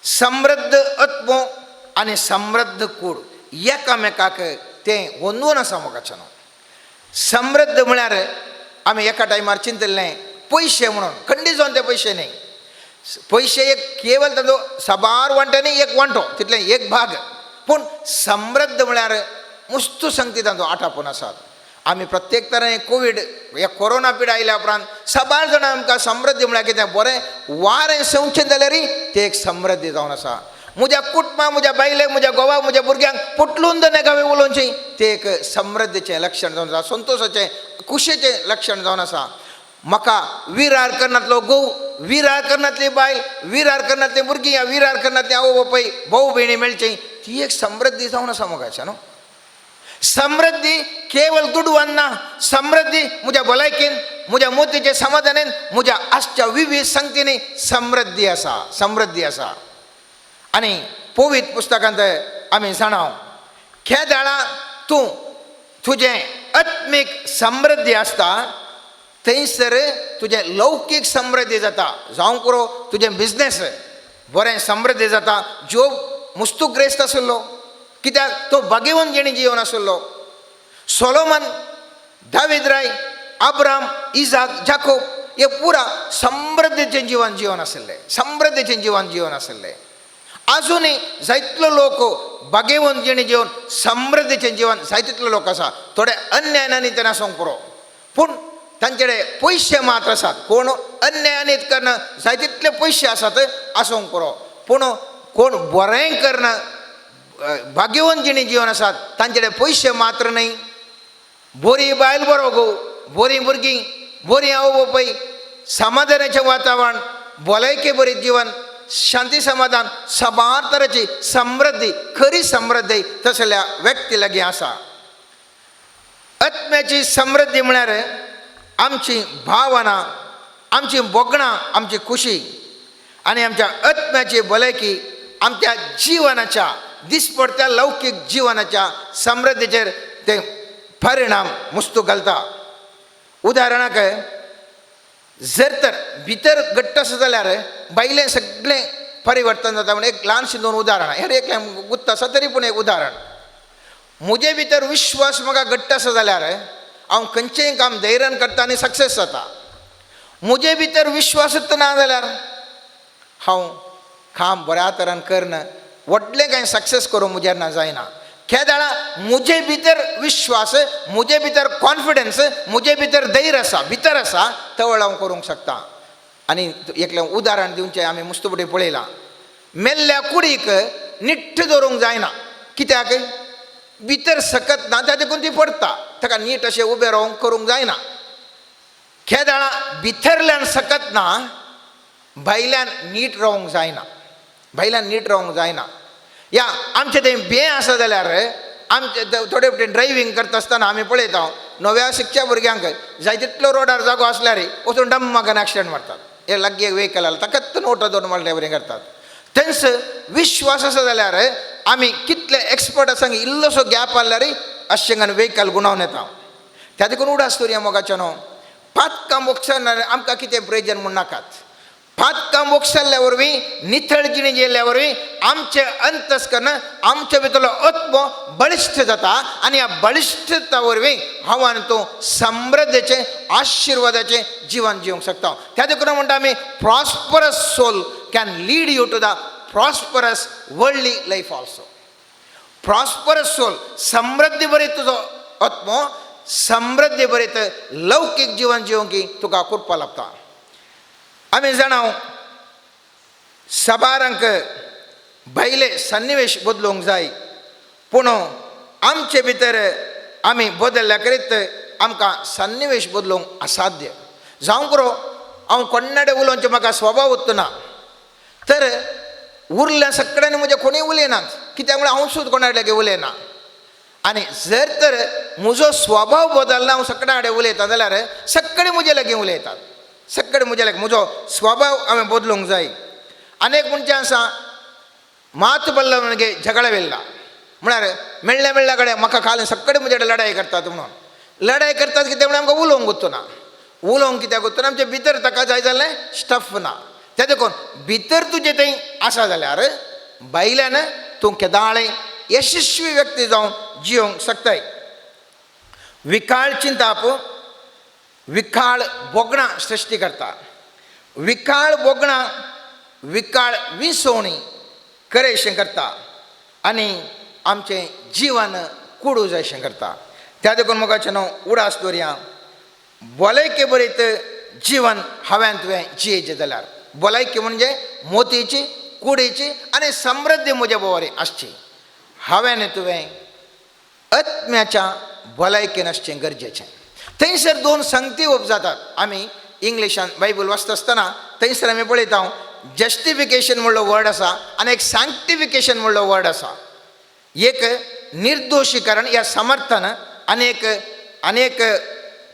समृद्ध आत्मो आनी समृद्ध कूड एकामेकाक तें वंदून आसा मोगाच्यान. समृद्ध म्हळ्यार आमी एका टायमार चिंतलें पयशे म्हणून, खंडीत जावन ते पयशे न्ही. पयशे एक केवल ताजो साबार वांट्यांनी एक वांटो, तितलें एक भाग. पूण समृद्ध म्हळ्यार मुस्तू संगती तांचो आटापून आसात. आमी प्रत्येक तरेन कोवीड ह्या कोरोना पिड आयल्या उपरांत साबार जाणां आमकां समृद्धी म्हळ्यार कितें बरें वारें संवचें जाल्यार तें एक समृद्धी जावन आसा. म्हज्या कुटुंबाक, म्हज्या बायलेक, म्हज्या घोवाक, म्हज्या भुरग्यांक पोटलून दर हांवें उलोवचें तें एक समृद्धीचें लक्षण जावन आसा, संतोशाचें खुशेचें लक्षण जावन आसा. म्हाका विरार करनातलो घोव, विरार करनातली बायल, विरार करनातली भुरगीं, ह्या विरार करनातली आवय बापूय, भाव भयणी मेळची ती एक समृद्धी जावन आसा मोगाच्या न्हू. समृद्धी केवल दुडवान ना, समृद्धी म्हज्या भलायकेन, म्हज्या मोतीचे समाधानेन, म्हज्या आसच्या विविध संगतींनी समृद्धी आसा, समृद्धी आसा. आनी पवित्र पुस्तकांत आमी जाणा, केदाळा तूं तुजें आत्मीक समृद्धी आसता थंयसर तुजें लौकीक समृद्धी जाता. जावं पुरो तुजें बिजनेस बरें समृद्धी जाता. जोब मुस्तू ग्रेस्त आशिल्लो, कित्याक तो बागेवन जिणे जिवन आशिल्लो. सोलोमन, दावीद राय, अब्राम, इजाक, जाकोब हे पुरा समृद्धीचें जीवन जिवन आशिल्ले, समृद्धीचें जीवन जिवन आशिल्ले. आजुनूय जायतलो लोक बागेवन जिणे जिवन समृद्धीचें जीवन जाय तितलो लोक आसा. थोडे अन्यायानी तेन्ना आसूंक पुरो, पूण तांचे कडेन पयशे मात्र आसात. कोण अन्यायानीत करना जाय तितले पयशे आसात आसूंक पुरो, पूण कोण बरें करना भाग्यवंत जिणे जिवन आसात तांचे कडेन पयशे मात्र न्हय. बरी बायल, बरो घोव, बरीं भुरगीं, बरीं आवय बापूय, समाधानाचें वातावरण, भलायके बरी जीवन, शांती समाधान, साबार तरेची समृद्धी, खरी समृद्धी तसल्या व्यक्ती लागीं आसा. आत्म्याची समृद्धी म्हळ्यार आमची भावना, आमची भोगणां, आमची खुशी आनी आमच्या आत्म्याची भलायकी आमच्या जिवनाच्या दिसपडत्या लौकीक जिवनाच्या समृद्धीचेर ते परिणाम मुस्तू घालता. उदाहरणाक जर तर भितर घट्ट आसा जाल्यार भायलें सगळें परिवर्तन जाता. म्हण एक ल्हानशें दोन उदाहरणां, हेर एकलें गुत्त आसा तरी पूण एक उदाहरण. म्हजे भितर विश्वास म्हाका घट्ट आसा जाल्यार हांव खंयचेंय काम धैर्यान करता आनी सक्सेस जाता. म्हजे भितर विश्वासूच ना जाल्यार हांव काम बऱ्या तरान करना, व्हडलें कांय सक्सेस करूंक म्हज्यान ना जायना. केदाळा म्हजे भितर विश्वास, म्हजे भितर कॉन्फिडन्स, म्हजे भितर धैर्य आसा, भितर आसा, तवळ हांव करूंक शकता. आनी एकलें उदाहरण दिवचें, आमी मुस्तुपटी पळयलां, मेल्ल्या कुडीक निट्ट दवरूंक जायना, कित्याक भितर सकत ना, त्या देखून ती पडटा. ताका नीट अशें उबें रावंक करूंक जायना. केदाळा भितरल्यान सकत ना, भायल्यान नीट रावंक जायना, भायल्यान नीट रावंक जायना. या आमचें तें बें आसा जाल्यार आमचे थोडे फावटी ड्रायव्हींग करता आसतना आमी पळयता नव्या शिकच्या भुरग्यांक जाय तितलो रोडार जागो आसल्यार वचून डम्माकन एक्सिडंट मारतात. हे लागीं एक व्हेकल आसता ताकाच नोट दोन मारल्या बरें करतात. तेंच विश्वास आसा जाल्यार आमी कितले एक्सपर्ट आसा, इल्लोसो गॅप आसल्यार अशें व्हेकल गुणावन येता. त्या देखून उडास दवरया मोगाचें न्हू, पातकां मोगसरणार आमकां कितें प्रयोजन म्हूण नाकात. पातकां मोगसरल्या वरवीं, नितळ जिणे जियेल्ल्या वरवीं आमचें अंतस्कर्ण, आमचे भितरलो आत्मो बळिश्ट जाता आनी ह्या बळिश्टता वरवीं हांव आनी तूं समृद्धेचें, आशिर्वादाचें जिवन जिवंक शकता. त्या देखून म्हणटा आमी, prosperous soul can lead you to the prosperous worldly life also. Prosperous soul, समृद्धी बरीत तुजो आत्मो, समृद्धी बरीत लौकीक जिवन जिवंक तुका कृपा लाभता. आमी जाणा, साबारांक भायले सन्निवेश बदलूंक जाय, पूण आमचे भितर आमी बदलल्या करीत आमकां सन्निवेश बदलूंक असाध्य. जावं पुरो, हांव कोण्णाडे उलोवचें म्हाका स्वभाव उत्तना, तर उरल्या सगळ्यांनी म्हजे कोणूय उलयनात, कित्याक म्हळ्यार हांव सुद्दां कोणा लागीं उलयना. आनी जर तर म्हजो स्वभाव बदलना, हांव सगळ्यां कडेन उलयता जाल्यार सगळे म्हजे लागीं उलयतात, सगळे म्हजे लागीं. म्हजो स्वभाव हांवें बदलूंक जाय. आनी एक म्हणचें आसा, मात बल्ल म्हणजे झगडा म्हळ्यार मेळ्ळ्या मेळ्ळ्या कडेन म्हाका खाल सगळे म्हजे कडेन लढाई करतात म्हणून. लढाई करतात कितें म्हळ्यार आमकां उलोवंक उरतना, उलोवंक कित्याक उरतना, आमचे भितर ताका जाय जालें स्टफ ना. तें देखून भितर तुजें थंय आसा जाल्यार भायल्यान तूं केदाळें यशस्वी व्यक्ती जावन जियोंक शकताय. विकाळ चिंताप विकाळ भोगणां सृश्टी करता, विकाळ भोगणां विकाळ विसवणी करेशें करता आनी आमचें जिवन कुडू जायशें करता. त्या देखून मोगाचें न्हू, उडास दवरया, भलायके बरीत जिवन हांवें तुवें जियेचें जाल्यार, भलायकी म्हणजे मोतीची, कुडीची आनी समृद्धी म्हज्या बरी आसची. हांवें तुवें आत्म्याच्या भलायकेन आसचें गरजेचें. थंयसर दोन संगती उपजातात. आमी इंग्लिशान बायबल वाचता आसतना थंयसर आमी पळयता, जस्टिफिकेशन म्हणलो वर्ड आसा आनी एक सँक्टिफिकेशन म्हणलो वर्ड आसा. एक निर्दोशीकरण या समर्थन आनी एक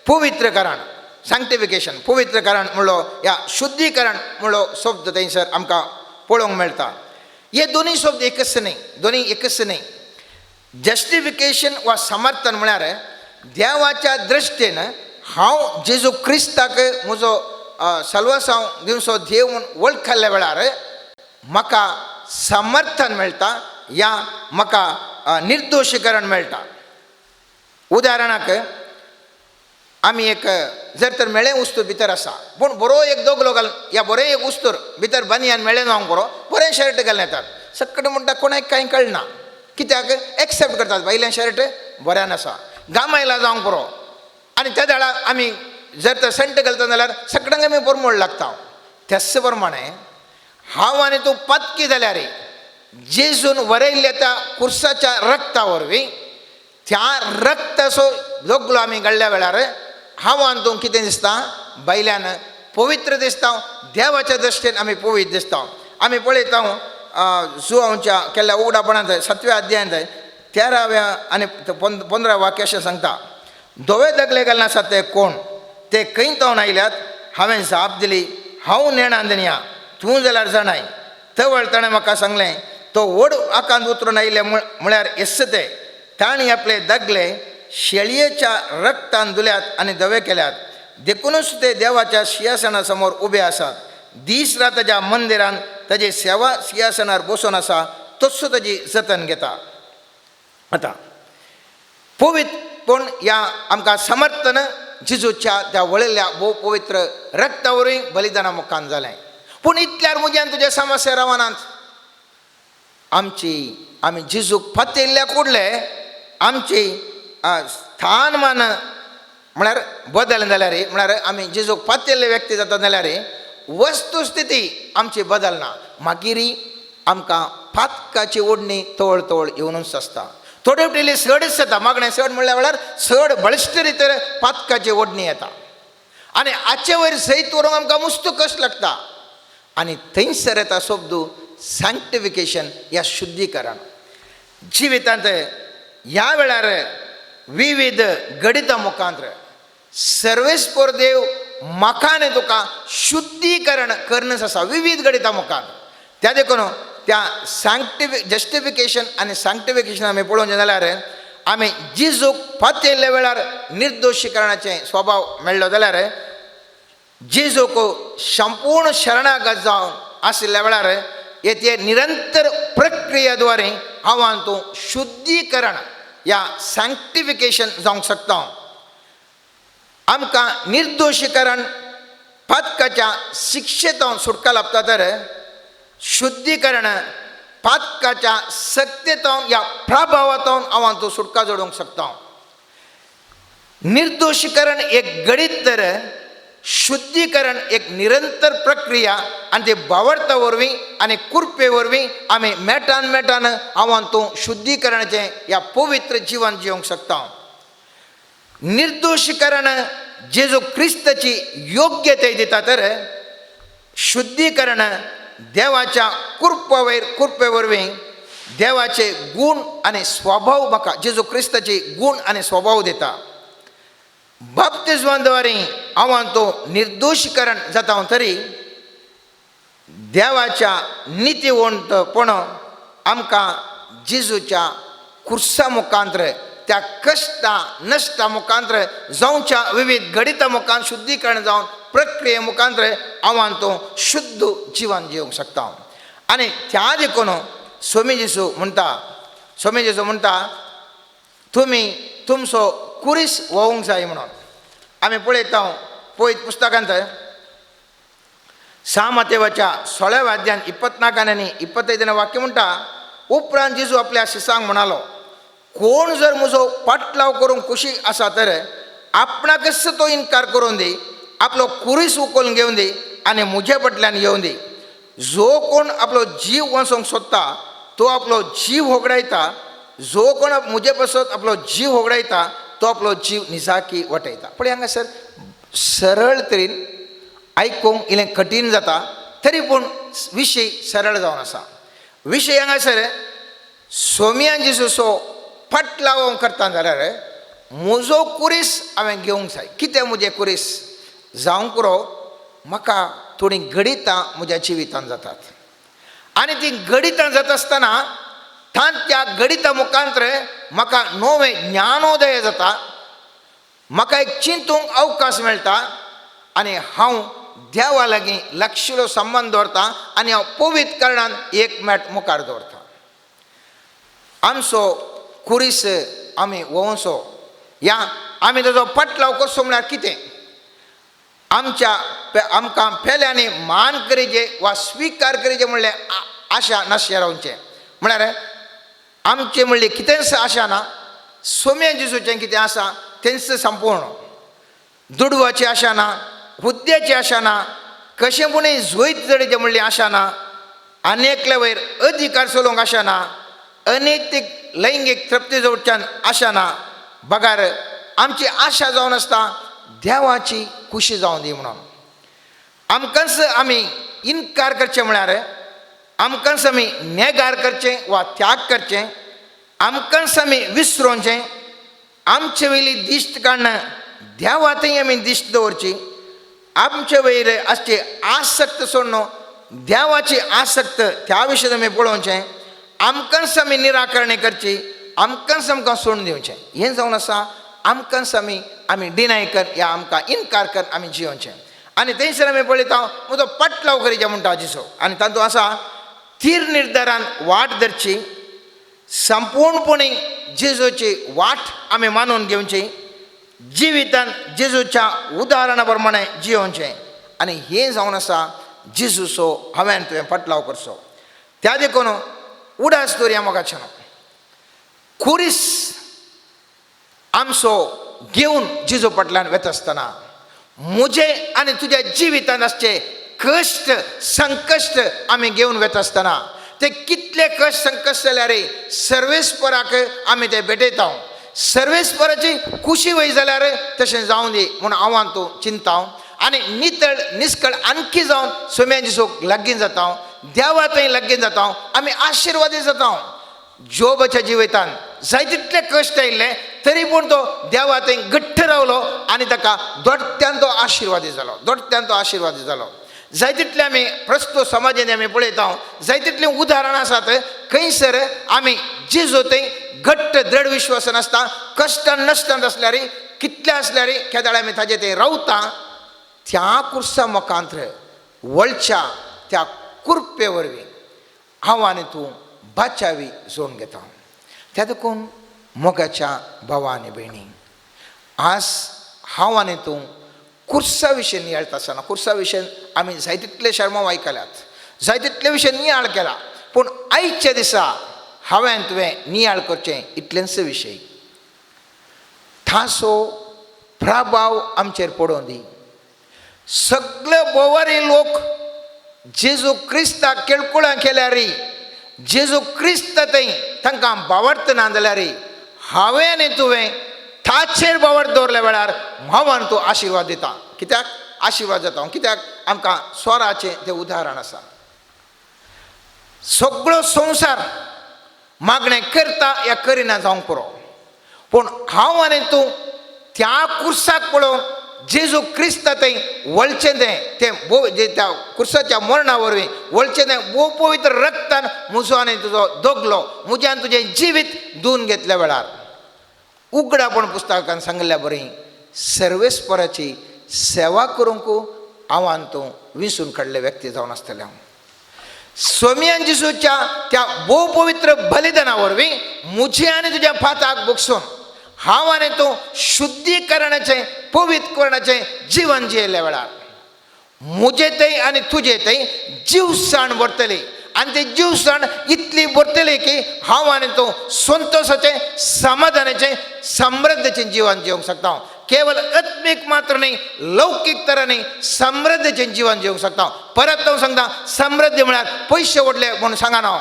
पवित्रकरण, सँक्टिफिकेशन, पवित्रकरण म्हणलो या शुद्धीकरण म्हणलो शब्द थंयसर आमकां पळोवंक मेळटा. हे दोनूय शब्द एकच न्हय, दोनूय एकच न्हय. जस्टिफिकेशन वा समर्थन म्हळ्यार देवाच्या दृश्टीन हांव जेजू क्रिस्ताक म्हजो सल्वसांव दिवचो देव म्हूण वळखल्ल्या वेळार म्हाका समर्थन मेळटा या म्हाका निर्दोशीकरण मेळटा. उदाहरणाक आमी एक जर तर मेळें वस्तू भितर आसा, पूण बरो एक दोगलो घाल या बरें एक उस्तूर भितर बनियान मेळें जावंक बरो बरें शर्ट घालून येतात, सगळे म्हणटा कोणाक कांय कळना, कित्याक एक्सेप्ट करतात भायलें शर्ट बऱ्यान आसा, गामायला जावंक बरो. आनी त्या वेळार आमी जर तर सेंट घालता जाल्यार सगळ्यांक आमी परमळ लागता. त्याच प्रमाणे हांव आनी तूं पातकी जाल्यार जेजून वरयल्ल्या त्या कुर्साच्या रक्ता वरवीं त्या रक्ताचो दोगलो आमी घडल्या वेळार हांव आनी तूं कितें दिसता, भायल्यान पवित्र दिसता, देवाच्या दृश्टीन आमी पवित्र दिसता. आमी पळयता जुवांच्या केल्ल्या उगडापणांत 7व्या अध्यायांत 13व्या आनी 15 वाक्य अशें सांगता, धवे दगले घालना आसात ते कोण, ते खंय तावन आयल्यात? हांवें जाप दिली, हांव नेणा दनया, तूं जाल्यार जाणाय. तवळ ताणें म्हाका सांगलें, तो व्हड आकांत उतरून आयिल्ले म्हळ्यार येस ते, तांणी आपले दगले शेळयेच्या रक्तान धुल्यात आनी धवे केल्यात, देखुनूच ते देवाच्या सिंहासना समोर उबे आसात. दीस रात ताज्या मंदिरान ताजी सेवा सिंहासनार बसून आसा, तस्सो ताजी जतन घेता. आतां पवित्र पूण ह्या आमकां समर्थन जेजूच्या त्या वळिल्ल्या भोव पवित्र रक्ता वरवीं बलिदाना मुखान जालें. पूण इतल्यार म्हज्यान तुज्या समस्या रावनात. आमची आमी जेजूक फातिल्ल्या कुडले आमची स्थानमान म्हळ्यार बदल जाल्यार, म्हळ्यार आमी जेजूक फातिल्ले व्यक्ती जाता जाल्यार वस्तुस्थिती आमची बदलना, मागीर आमकां पातकाची ओडणी तवळ तवळ येवनूच आसता. थोडे पयलीं चडच येता, मागणें चड म्हणल्या वेळार चड बळिश्ट रितीर पातकाची ओडणी येता आनी हाचे वयर सयत व्हरूंक आमकां मुस्तू कश्ट लागता. आनी थंयसर येता शब्द सँक्टिफिकेशन या शुद्धीकरण. जिवितांत ह्या वेळार विविध गणिता मुखांत सर्वेस्पोर देव म्हाका आनी तुका शुद्धीकरण करनच आसा विविध गणिता मुखांत. त्या देखून त्या जस्टिफिकेशन आनी सँक्टिफिकेशन आमी पळोवचें जाल्यार आमी जेजूक पातयेल्ल्या वेळार निर्दोशीकरणाचें स्वभाव मेळ्ळो जाल्यार जेजूक संपूर्ण शरणागत जावन आशिल्ल्या वेळार हे ते निरंतर प्रक्रिये द्वारे हांव तूं शुद्धीकरण या सँक्टिफिकेशन जावंक शकता. आमकां निर्दोशीकरण पातकाच्या शिक्षेंत सुटका लाभता तर शुद्धीकरण पातकाच्या सक्तेंत या प्रभावांत हांव तूं सुटका जोडूंक शकता. निर्दोशीकरण एक गणीत तर शुद्धीकरण एक निरंतर प्रक्रिया आनी ते बावडता वरवीं आनी कुरपे वरवीं आमी मेटान मेटान हांव तूं शुद्धीकरणाचें ह्या पवित्र जिवन जिवंक शकता. निर्दोशीकरण जेजू क्रिस्ताची योग्यते दिता तर शुद्धीकरण देवाच्या कुरपा कुरपे वरवीं देवाचे गूण आनी स्वभाव म्हाका जेजू क्रिस्ताचे गूण आनी स्वभाव दिता. बाप्तिज्माद्वारे हांव तो निर्दोशीकरण जाता तरी देवाच्या नितीवंतपण आमकां जेजूच्या खुर्सा मुखांत्र त्या कश्टा नश्टा मुखांत्र जावच्या विविध घडिता मुखान शुद्धीकरण जावन प्रक्रिये मुखांत्र हांव तो शुद्ध जिवन जिवंक शकता. आनी त्या देखून स्वामी जेजू म्हणटा, स्वामी जेजू म्हणटा तुमी तुमचो कुरीस व्होवंक जाय म्हणून. आमी पळयता पळयत पुस्तकांत 6 मातेवाच्या 16व्या अध्यान 24 आनी 25 वाक्य म्हणटा, उपरांत जेजू आपल्या शिसांक म्हणालो, कोण जर म्हजो पाटलाव करूंक खुशी आसा तर आपणाकच तो इनकार करून दी, आपलो कुरीस उखलून घेवन दी आनी म्हजे फाटल्यान येवन दी. जो कोण आपलो जीव वाचोवंक सोदता तो आपलो जीव होगडायता, जो कोण म्हजे पासत आपलो जीव होगडायता तो आपलो जीव निजाकी वाटयता. पळय हांगासर सरळ तरेन आयकूंक इल्लें कठीण जाता तरी पूण विशय सरळ जावन आसा. विशय हांगासर सोम्यान जेजूचो फाटलाव करता जाल्यार म्हजो कुरीस हांवें घेवंक जाय. कितें म्हजें कुरीस जावंक पुरो, म्हाका थोडीं घडितां म्हज्या जिवितांत जातात आनी तीं घडितां जाता आसतना त्या घडिता मुखांत्र म्हाका नवें ज्ञानोदय जाता, म्हाका एक चिंतूंक अवकाश मेळटा आनी हांव देवा लागीं लक्षलो संबंद दवरता आनी हांव पवित्र कारणान एक मेट मुखार दवरता. आमचो कुरीस आमी व्होवचो या आमी ताजो पाटलाव करचो म्हळ्यार कितें, आमच्या आमकां पेल्यांनी मान करीजे वा स्विकार करीजे म्हणलें आशा नाशे रावचें. म्हळ्यार आमचें म्हणलें कितेंच आशा ना, सोम्या जेजूचें कितें आसा तेंच संपूर्ण, दुडवाची आशा ना, हुद्द्याची आशा ना, कशें पूण जैत जडीचें म्हणलें आशा ना, आनी एकल्या वयर अधिकार चलोवंक आशा ना, अनैतीक लैंगीक तृप्ती जोडच्यान आशा ना, बगार आमची आशा जावन आसता देवाची खुशी जावन दी म्हणून. आमकांच आमी इनकार करचें म्हळ्यार आमकांच आमी नेगार करचें वा त्याग करचें, आमकांच आमी विसरोवचें, आमचे वयली दिश्ट काडून देवा थंय आमी दिश्ट दवरची, आमचे वयर आसची आसक्त सोडून देवाची आसक्त त्या विशय आमी पळोवचें, आमकांच आमी निराकरणी करची, आमकांच आमकां सोडून दिवचें. हें जावन आसा आमकांच आमी आमी डिनाय कर या आमकां इनकार कर आमी जियोवचें. आनी थंयसर आमी पळयता म्हजो पाटलाव करीचे म्हणटा जेजू आनी तातूंत आसा थीर निर्धारान वाट धरची, संपूर्णपणे जेजूची वाट आमी मानून घेवची, जिवितान जेजूच्या उदाहरणा प्रमाणे जियोवचें. आनी हें जावन आसा जेजूचो हांवें तुवें पाटलाव करचो. त्या देखून उडास दवरया मोगाच्यान कुरीस आमचो घेवन जेजू फाटल्यान वता आसतना म्हजें आनी तुज्या जिवितान आसचे कश्ट संकश्ट आमी घेवन वता आसतना ते कितले कश्ट संकश्ट जाल्यार सर्वेस्पराक आमी ते भेटयता. सर्वेस्पराची खुशी वय जाल्यार तशें जावं दी म्हूण हांव तूं चिंता आनी नितळ निस्कळ आणखी जावन सोम्या जेजूक लागीं जाता, देवा थंय लागीं जाता, आमी आशिर्वादी जाता. जोबाच्या जिवितान जाय तितले कश्ट आयिल्ले तरी पूण तो देवा थंय घट्ट रावलो आनी ताका दोट्ट्यान तो आशिर्वादी जालो, दोट्ट्यान तो आशिर्वादी जालो. जाय तितले आमी प्रस्तुत समाजान आमी पळयता, जाय तितलीं उदाहरणां आसात खंयसर आमी जेजू थंय घट्ट दृढ विश्वास नासता, कश्टान नश्टान आसल्यार कितले आसल्यार केदाळ आमी ताजे ते रावता. त्या कुर्सा मुखांत वळच्या त्या कुरपे वरवीं हांव आनी तूं बाचावी जोडून घेता. त्या देखून मोगाच्या भावा आनी भयणी, आज हांव आनी तूं कुर्सा विशय नियाळता आसतना, कुर्सा विशय आमी जाय तितले शर्माव आयकल्यात, जाय तितले विशय नियाळ केला, पूण आयच्या दिसा हांवें तुवें नियाळ करचें इतलेंच विशय. थासो प्रभाव आमचेर पडोवन दी. सगळे बोवारी लोक जेजू क्रिस्ताक केळकुळां केल्यार, जेजू क्रिस्त थंय तांकां बावडत ना जाल्यार हांवें आनी तुवें ताचेर बावड दवरल्या वेळार हांव आनी तूं आशिर्वाद दिता. कित्याक आशिर्वाद जाता? कित्याक आमकां स्वराचें तें उदाहरण आसा. सगळो संवसार मागणें करता या करिना जावंक पुरो, पूण हांव आनी तूं त्या कुर्साक पळोवन जेजू क्रिस्त थंय वळचें तें तें भोव त्या कुर्साच्या मरणा वरवीं वळचें तें भोव पवित्र रक्तान म्हजो आनी तुजो दोगलो, म्हज्यान तुजें जिवीत धुवन घेतल्या वेळार उगडापण पुस्तकान सांगिल्ल्या बरी सर्वेस्पराची सेवा करूंक हांव आनी तूं विसून काडले व्यक्ती जावन आसतले. हांव सोमियान जेजूच्या त्या भोव पवित्र बलिदाना वरवीं म्हजें आनी तुज्या फाताक बगसून हांव आनी तूं शुद्धीकरणाचें पवित्रकरणाचें जिवन जियेल्ल्या वेळार म्हजें थंय आनी तुजें थंय जीवसाण भरतली, आनी ती जीवसाण इतली भरतली की हांव आनी तूं संतोशाचें, समाधानाचें, समृद्धीचें जिवन जिवंक शकता. केवल आत्मीक मात्र न्ही, लौकीक तरा न्ही, समृद्धीचें जिवन जिवंक शकता. परत हांव सांगता, समृद्धी म्हळ्यार पयशे ओडले म्हूण सांगना हांव.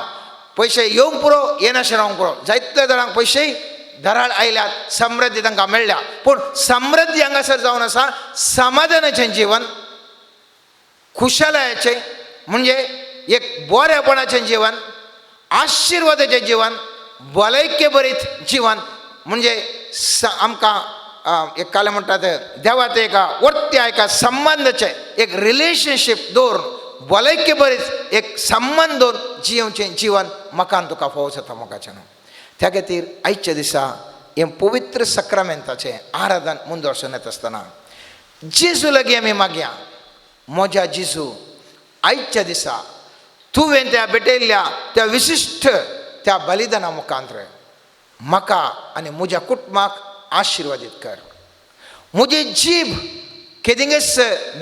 पयशे येवंक पुरो, येनाशें रावंक पुरो. जायते जाणांक पयशे धराळ आयल्यात, समृद्धी तांकां मेळ्ळ्या, पूण समृद्धी हांगासर जावन आसा समाधानाचें जिवन, खुशालायाचें म्हणजे एक बरेपणाचें जिवन, आशिर्वादाचें जिवन, भलायके बरीत जिवन. म्हणजे आमकां एक काल म्हणटात देवात एका वर्त्या एका संबंदाचें एक रिलेशनशीप दवरून भलायके बरीत एक संबंद दवरून जियेवचें जिवन म्हाका तुका फावो जाता मोगाचें. त्या खातीर आयच्या दिसा हें पवित्र सक्रामेंताचें आराधन मुंदोरसून येता आसतना जेजू लागीं आमी मागया, म्हज्या जेजू आयच्या दिसा तुवें त्या भेटयल्ल्या त्या विशिश्ट त्या बलिदाना मुखांत म्हाका आनी म्हज्या कुटुंबाक आशिर्वादीत कर. म्हजी जीब केदिंगच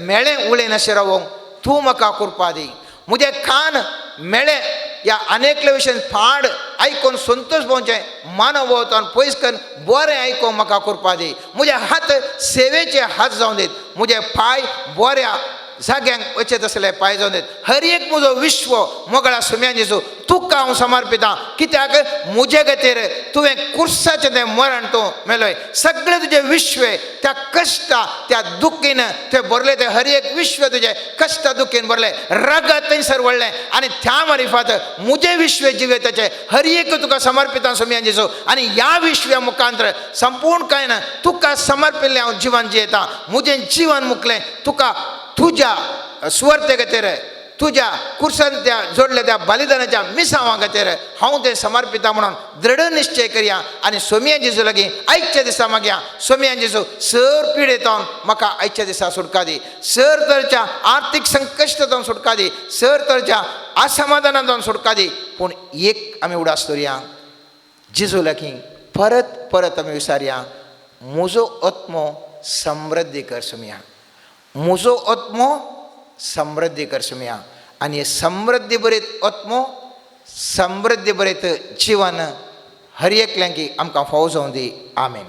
मेळें उलयनाशें रावोंक तूं म्हाका कृपा दी. म्हजें कान मेळें ह्या अनेकले विशयन फाड आयकून संतोश भोवचें मानव भोवतान पयस करून बरें आयकूंक म्हाका कृपा दी. म्हजे हात सेवेचे हात जावन दीत, म्हजे पांय बऱ्या जाग्यांक वचत आसले पांय जावन दीत. हर एक म्हजो विश्व मोगळा सुम्यान जेजू तुका हांव समर्पितां, कित्याक म्हजे खातीर तुवें कुर्साचें तें मरण तूं मेलोय. सगळें तुजें विश्व त्या कश्टा त्या दुखीन तें भरलें, तें हर एक विश्व तुजें कश्टा दुखीन भरलें, रगत थंयसर वळ्ळें आनी त्या मारिफात म्हजें विश्व जिविताचें हर एक तुका समर्पितां सुम्यान जेजू. आनी ह्या विश्व्या मुखांत संपूर्ण कांय ना तुका समर्पिल्लें हांव जिवन जियेतां. म्हजें जिवन मुकलें तुका तुज्या सुवार्थे खातीर, तुज्या कुर्सान त्या जोडल्या त्या बलिदानाच्या मिसांवा खातीर हांव तें समर्पिता म्हणून दृढ निश्चय करया आनी सोमिया जेजू लागीं आयच्या दिसा मागया, सोमिया जेजू सर पिडेतावन म्हाका आयच्या दिसा सुटका दी, सर तरेच्या आर्थीक संकश्टांतल्यान सुटका दी, सर तरेच्या असमाधानांतल्यान सुटका दी. पूण एक आमी उडास दवरया, जेजू लागीं परत परत आमी विचारया, म्हजो आत्मो समृद्धी कर सोमिया, म्हजो आत्मो समृद्धी कर सोमिया. आनी समृद्धी बरीत आत्मो समृद्धी बरीत जिवन हर एकल्यांकी आमकां फावो जावं दी. आमेन.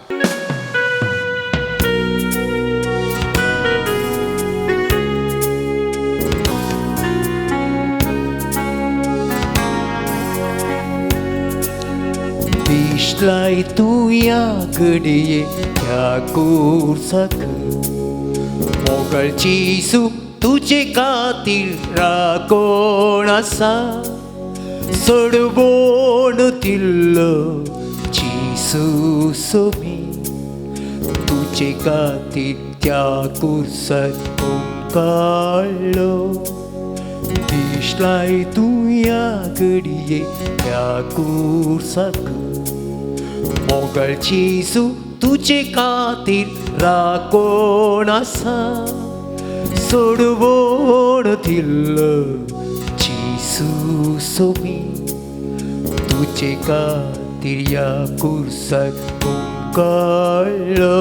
दिसलाय तूं ह्या घडये ह्या कुर्साक मोगळ जेजू तुजे खातीर राखण आसा, सडवण दिल्लो जेजू सोमी तुजे खातीर त्या कुर्साक काडलो. दिसलाय तूं ह्या घडये ह्या कुर्साक मोगळ जेजू तुजे खातीर राखोण आसा, सोडवण दिल्लो जेजू सोमी तुजे खातीर ह्या कुर्साक उमकाळ्ळो.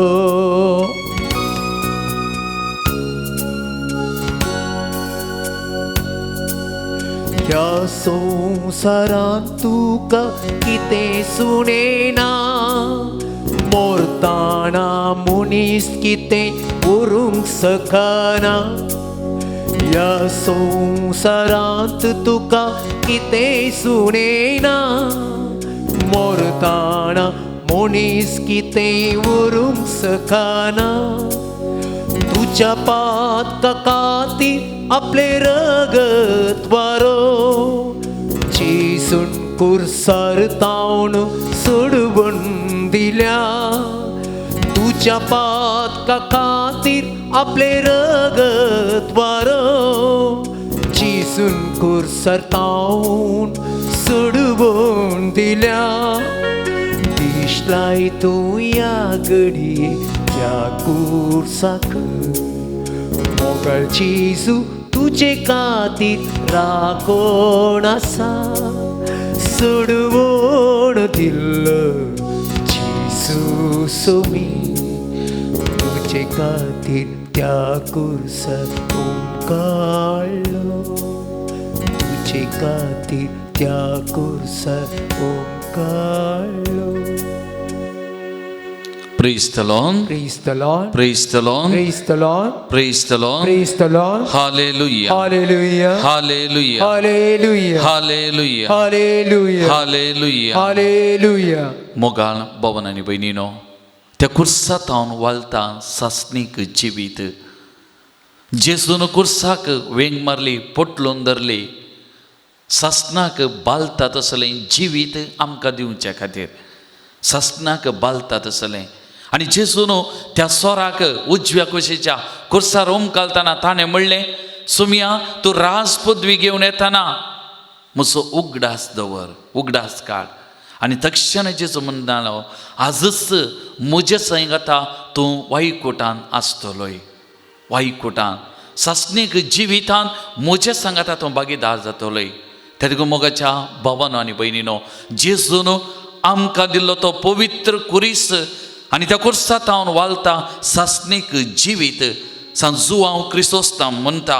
ह्या संवसारांत तुका कितें सुणेना, मोरताना मनीस कितें उरूंक शकना. ह्या संवसारांत तुका कितें सुणेना, मोरताना मनीस कितें उरूंक शकना. तुज्या पातका खातीर आपलें रगत वारो जेजून कुर्सार तावन सोडवण दिल्या. तुज्या पातका खातीर आपलें रगत वारो जेजून कुर्सार तावन सोडवण दिल्या. दिसलाय तूं ह्या घडये ह्या कुर्साक, मोगळ जेजू तुजे खातीर राखोण आसा, सोडवण दिल्लो जेजू सोमी तुजे खातीर त्या कुर्साक उमकाळ्ळो, तुजे खातीर त्या कुर्साक उमकाळ्ळो. Praise the Lord. Praise the Lord. Praise the Lord. Praise the Lord. Praise the Lord. Praise the Lord. Hallelujah. Hallelujah. Hallelujah. Hallelujah. Hallelujah. Hallelujah. Hallelujah. Hallelujah. मोगाळ भवन आनी भयणीनो, त्या कुर्सातावन वालता सासणीक जिवीत. जेजून कुर्साक वेंग मारली, पोटलून धरली, सासणाक बालता तसलें जिवीत आमकां दिवच्या खातीर, सासणाक बालता तसलें. आनी जेजून त्या सोराक उजव्या कुशीच्या कुर्सार उमकालतना ताणें म्हणलें, सुमया तूं राज पदवी घेवन येतना म्हजो उगडास दवर, उगडास काड. आनी तक्षण जेजू म्हणटालो, आजच म्हजे संग आतां तूं वायकुटान आसतलोय, वायकुटान सासणीक जिवितान म्हजे सांगाता तूं भागीदार जातलोय. त्या देखून मोगाच्या भावानो आनी भयणीनो, जेजून आमकां दिल्लो तो पवित्र कुरीस आनी त्या कुर्सा तावन वालता सासणीक जिवीत. सांत जुआंव क्रिसोस्ताम म्हणटा,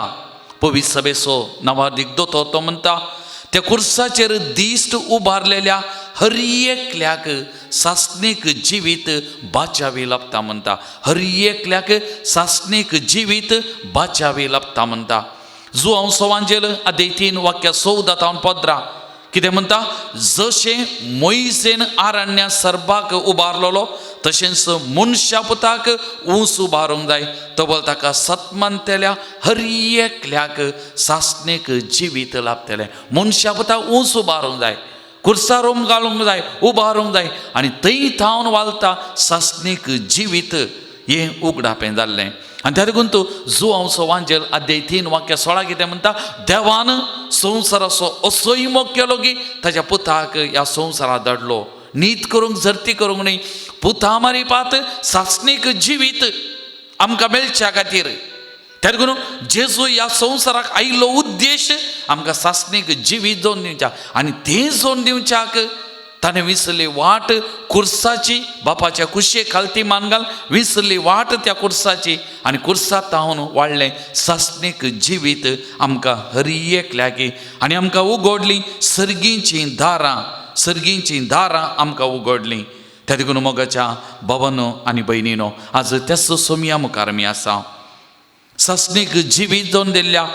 पवित्र सभेचो नांवादीक दोतोर, तो म्हणटा, त्या कुर्साचेर दिश्ट उबारलेल्या हर एकल्याक सासणीक जिवीत बाचावी लाभता म्हणटा. हर एकल्याक सासणीक जिवीत बाचावी लाभता म्हणटा. जुआंव सोवांजेल अध्याय 3 वाक्य 14 तावन 15 कितें म्हणटा, जशें मोयसेन आरण्या सर्बाक उबारलेलो तशेंच मनशा पुताक ऊंच उबारूंक जाय, तबल ताका सतमानतेल्या हर एकल्याक सासणीक जिवीत लाभतलें. मनशा पुताक ऊंच उबारूंक जाय, कुर्सार घालूंक जाय, उबारूंक जाय आनी थंय थावन वालता सासणीक जिवीत हें उगडापें जाल्लें. आनी त्या देखून तूं जुआंव सोवांजेल अध्याय 3 वाक्य 16 कितें म्हणटा, देवान संवसाराचो असोय मोग केलो की ताच्या पुताक ह्या संवसाराक धाडलो, नीत करूंक झरती करूंक न्ही, पुता मारिपात सासणीक जिवीत आमकां मेळच्या खातीर. त्या देखून जेजू ह्या संवसाराक आयिल्लो उद्देश आमकां सासणीक जिवीत जोडून दिवच्या, आनी तें जोडून दिवच्याक ताणें विसरली वाट कुर्साची, बापाच्या कुशेक खालती मान घाल विसरली वाट त्या कुर्साची, आनी कुर्सा तावन वाडलें सासणीक जिवीत आमकां हर एकल्याक. आनी आमकां उगडलीं सर्गीचीं दारां, सर्गीचीं दारां आमकां उगडलीं. त्या देखून मोगाच्या भावानो आनी भयणीनो, आज त्याच सोमया मुखार आमी आसा. सासणीक जिवीत जावन दिल्ल्या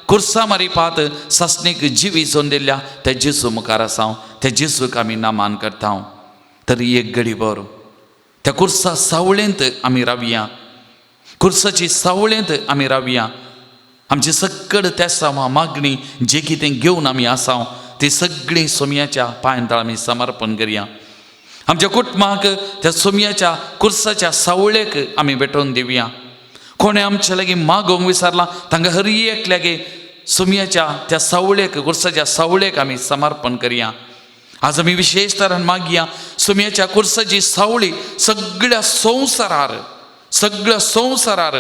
कुर्सा मारिपात सासणीक जिवीत जावन दिल्ल्या त्या जेजू मुखार आसा, त्या जेजूक आमी नामान करता. तरी एक घडी भर त्या कुर्सा सावळेंत आमी रावया, कुर्साची सावळेंत आमी रावया. आमची सक्कड त्या सावा मागणी जे कितें घेवन आमी आसा ती सगळीं सोमयाच्या पांयांतळ आमी समर्पण करया. आमच्या कुटुंबाक त्या सोमयाच्या कुर्साच्या सावळेक आमी भेटोवन दिवया. कोणें आमचे लागीं मागोवंक विसरलां तांकां हर एकल्यागे सोमयाच्या त्या सावळेक, कुर्साच्या सावळेक आमी समर्पण करया. आज आमी विशेश तरान मागया सुमयाच्या कुर्साची सावळी सगळ्या संवसारार, सगळ्या संवसारार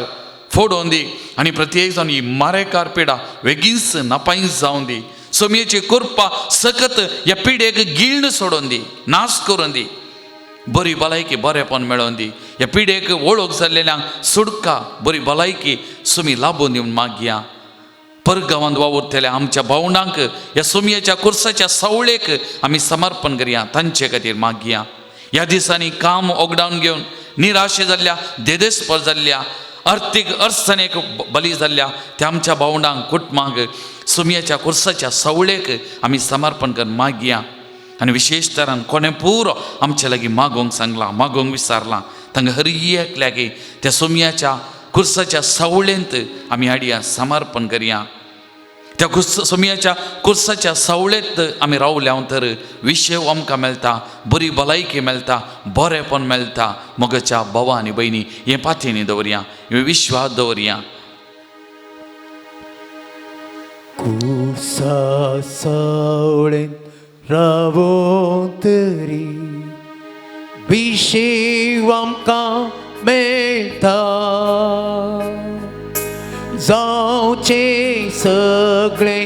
फोडोवन दी आनी प्रत्येक जावन ही मारेकार पिडा वेगींच नापायच जावन दी. सोमयेची कृपा सकत ह्या पिडेक गिळण सोडून दी, नाश करून दी, बरी भलायकी बरेपण मेळोवन दी. ह्या पिडेक वळख जाल्लेल्यांक सुडका बरी भलायकी सुमी लाबून दिवन मागया. परगांवांत वावुरतल्या आमच्या भावंडांक ह्या सोमयेच्या कुर्साच्या सावळेक आमी समर्पण करया, तांचे खातीर मागया. ह्या दिसांनी काम ओगडावन घेवन निराशे जाल्ल्या, देदेस्पर जाल्ल्या, आर्थीक अडचणेक बली जाल्ल्या त्या आमच्या भावंडांक कुटुंबांक सुमयेच्या कुर्साच्या सावळेक आमी समर्पण करून मागया. आनी विशेश तरान कोणें पुरो आमच्या लागीं मागोवंक सांगलां, मागोवंक विचारलां, तांकां हर एक लागीं त्या सोमयाच्या कुर्साच्या सावळेंत आमी हाडया, समर्पण करया. त्या सोमयाच्या कुर्साच्या सावळेंत आमी रावल्या तर विशय आमकां मेळटा, बरी भलायकी मेळटा, बरेंपण मेळटा. मोगाच्या भावा आनी भयणी हें पातयेनी दवरया, हें विश्वास दवरया. कुर्सा सावळेंत रावोन तरी विशेव आमकां मेळटा, जावचें सगळें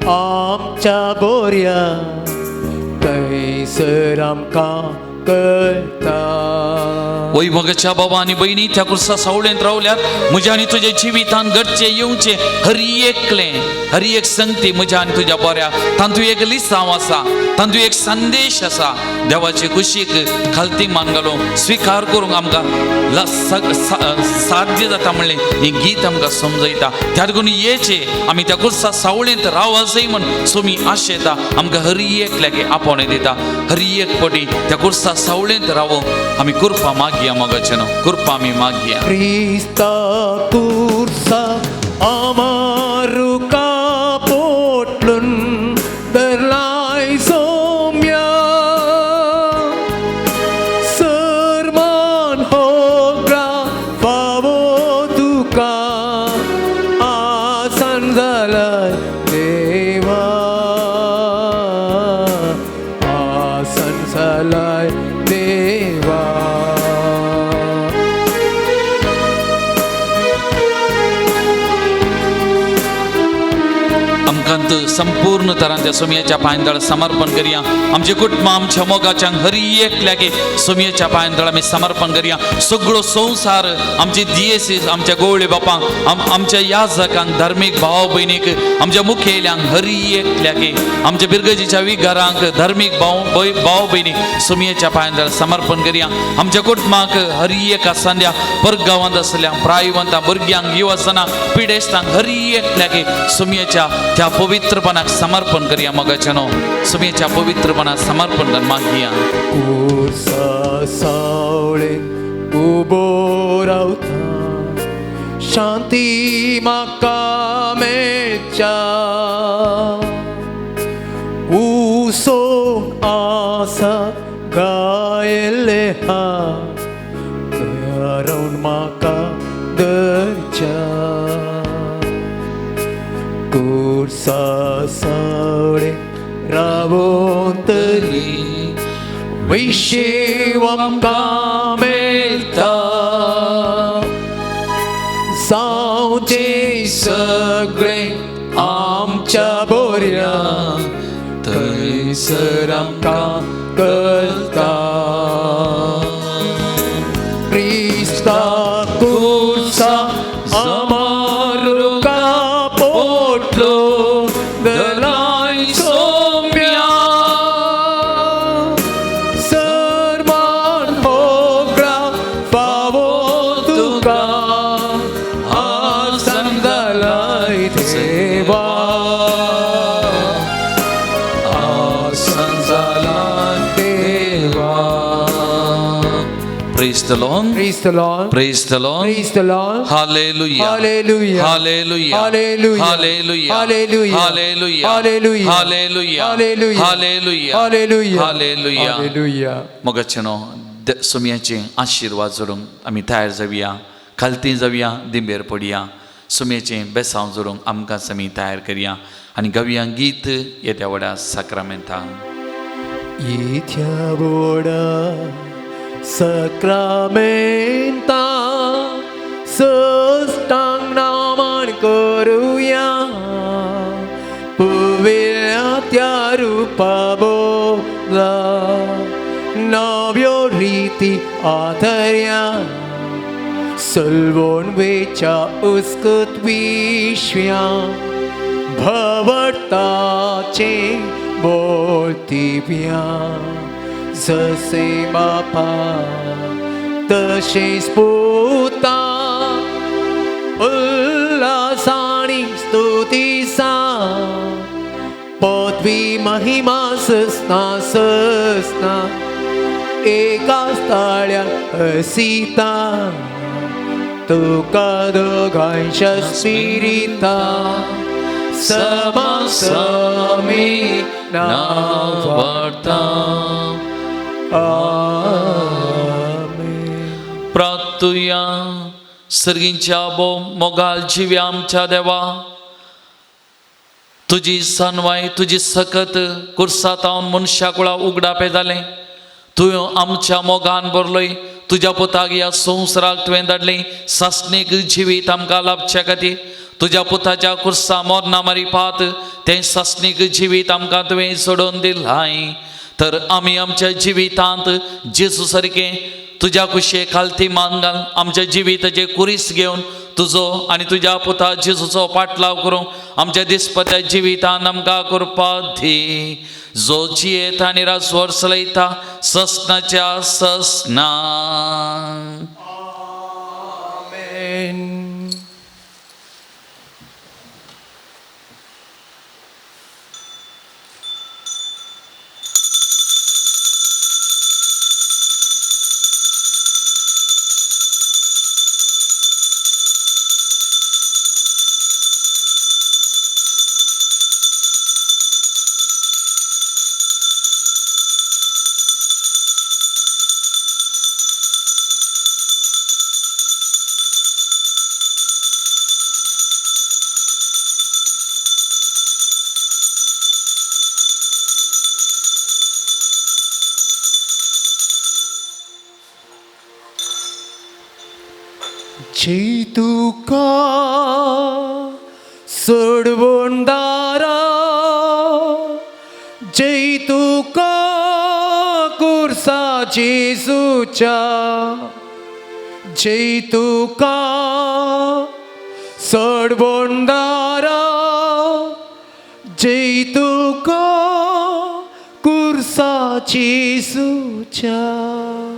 आमच्या बोऱ्या थंयसर आमकां कळटा. वय मोगाच्या बाबा आनी भयणी त्या कुर्सा सावळेंत रावल्यात म्हज्या आनी तुज्या जिवितान घडचें येवचें हर एकलें, हर एक संगती म्हज्या आनी तुज्या बऱ्या तातूंत एक लिसांव आसा, तातूंत एक संदेश आसा. देवाचे कुशीक खालती मान घालून स्विकार करूंक आमकां साध्य जाता म्हणलें हें गीत आमकां समजयता. त्या देखून येचें आमी त्या कुर्सा सावळेंत रावसय म्हण सोमी आशेता, आमकां हर एकल्याक आपोवणें दिता. हर एक पटी त्या कुर्सा सावळेंत रावूंक आमी कृपा मागया मोगाचें न्हू, कृपा आमी मागया. क्रिस्ता कुर्सा आमारुका पोटलून धरलाय सोम्या, सरमान होगळा फावो तुका आसन जालाय देवा, आसन जालाय देवा. आमकां संपूर्ण तरान त्या सोमयेच्या पांयतळ समर्पण करया. आमचे कुटुंब आमच्या मोगाच्या हर एकल्याक सोमयेच्या पांयतळ आमी समर्पण करया. सगळो संवसार आमचे दियेसीस, आमच्या गोवळे बापांक, आमच्या याजकांक, धार्मीक भाव भयणीक, आमच्या मुखेल्यांक, हर एकल्याक, आमच्या बिरगजीच्या विगारांक, धार्मीक भाव भयणीक सोमयेच्या पांयतळ समर्पण करया. आमच्या कुटुंबाक हर एक आसतना परगांवांत आसल्या प्रायवंता भुरग्यांक, युवासना पिडेस्तांक हर एकल्याक सोमयेच्या त्या पवित्रपणाक समर्पण करया. मोगाच्या न्हू सुमयेच्या पवित्रपणाक समर्पण कर मागया. कुर्सा सावळेंत उबो रावता, शांती म्हाका मेळच्या, उसो आसा गायल्ले हात रावन म्हाका धरच्या. कुर्सा सावळेंत रावोन तरी विशेव आमकां मेळटा, जावचें सगळें आमच्या बोऱ्या थंयसर आमकां कळटा. क्रिस्ता कुर्सा आमारुका पोटलो धरलाय सोम्या, सरमान होगळा फावो तुका आसन जालाय देवा, आसन जालाय देवा. Praise the Lord. Praise the Lord. Praise the Lord. Praise the Lord. Hallelujah. Hallelujah. Hallelujah. Hallelujah. Hallelujah. Hallelujah. Hallelujah. Hallelujah. Hallelujah. Hallelujah. Hallelujah. Hallelujah. Hallelujah. Hallelujah. मोगाचे न्हू सुमयाचे आशिर्वाद जोडूंक आमी तयार जावया, खालती जावया, दिंबेर पडया. सुमयेचें बेसांव जोडूंक आमकां आमी तयार करया आनी गावया गीत येद्या व्हडा साक्रामेंताक. इथ्या व्हडा सक्रामेंता सष्टांग नामान करुया पुविल्ल्या त्या रुपा बोला नव्यो रिती आधर्या सलवोन वेच्या उस्कत विश्व्या भवताचे बोलतिव्या जसे बापा तशेच पुता उल्हासानी स्तुतीसा पदवी महिमा ससना ससना एका ताळ्या हसीता तुका दोगांच्या स्पिरिता समासमी नावडता. आमेन. प्रार्थुया. सर्गींच्या भोव मोगाल जिव्या आमच्या देवा, तुजी सनवाय तुजी सकत कुर्सातावन मनशा कुळा उगडापें जालें. तूं आमच्या मोगान भरलोय. तुज्या पुताक ह्या संवसाराक तुवें धाडलें सासणीक जिवीत आमकां लाभच्या खातीर. तुज्या पुताच्या कुर्सा मोरना मारी पात तें सासणीक जिवीत आमकां तुवें सोडोवन दिलाय. तर आमी आमच्या जिवितांत जेजू सारकें तुज्या कुशे खालती मान घाल आमच्या जिविताचे कुरीस घेवन तुजो आनी तुज्या पुता जेजूचो पाटलाव करूंक आमच्या दिसपत्या जिवितान आमकां करपा दी, जो जियेत आनी राजवर चलयता ससनाच्या ससना. आमेन. जी तुका सोडवणदारा, जय तुका कुर्सा जेजूच्या, जय तुका सोडवणदारा, जय तुका कुर्सा जेजूच्या.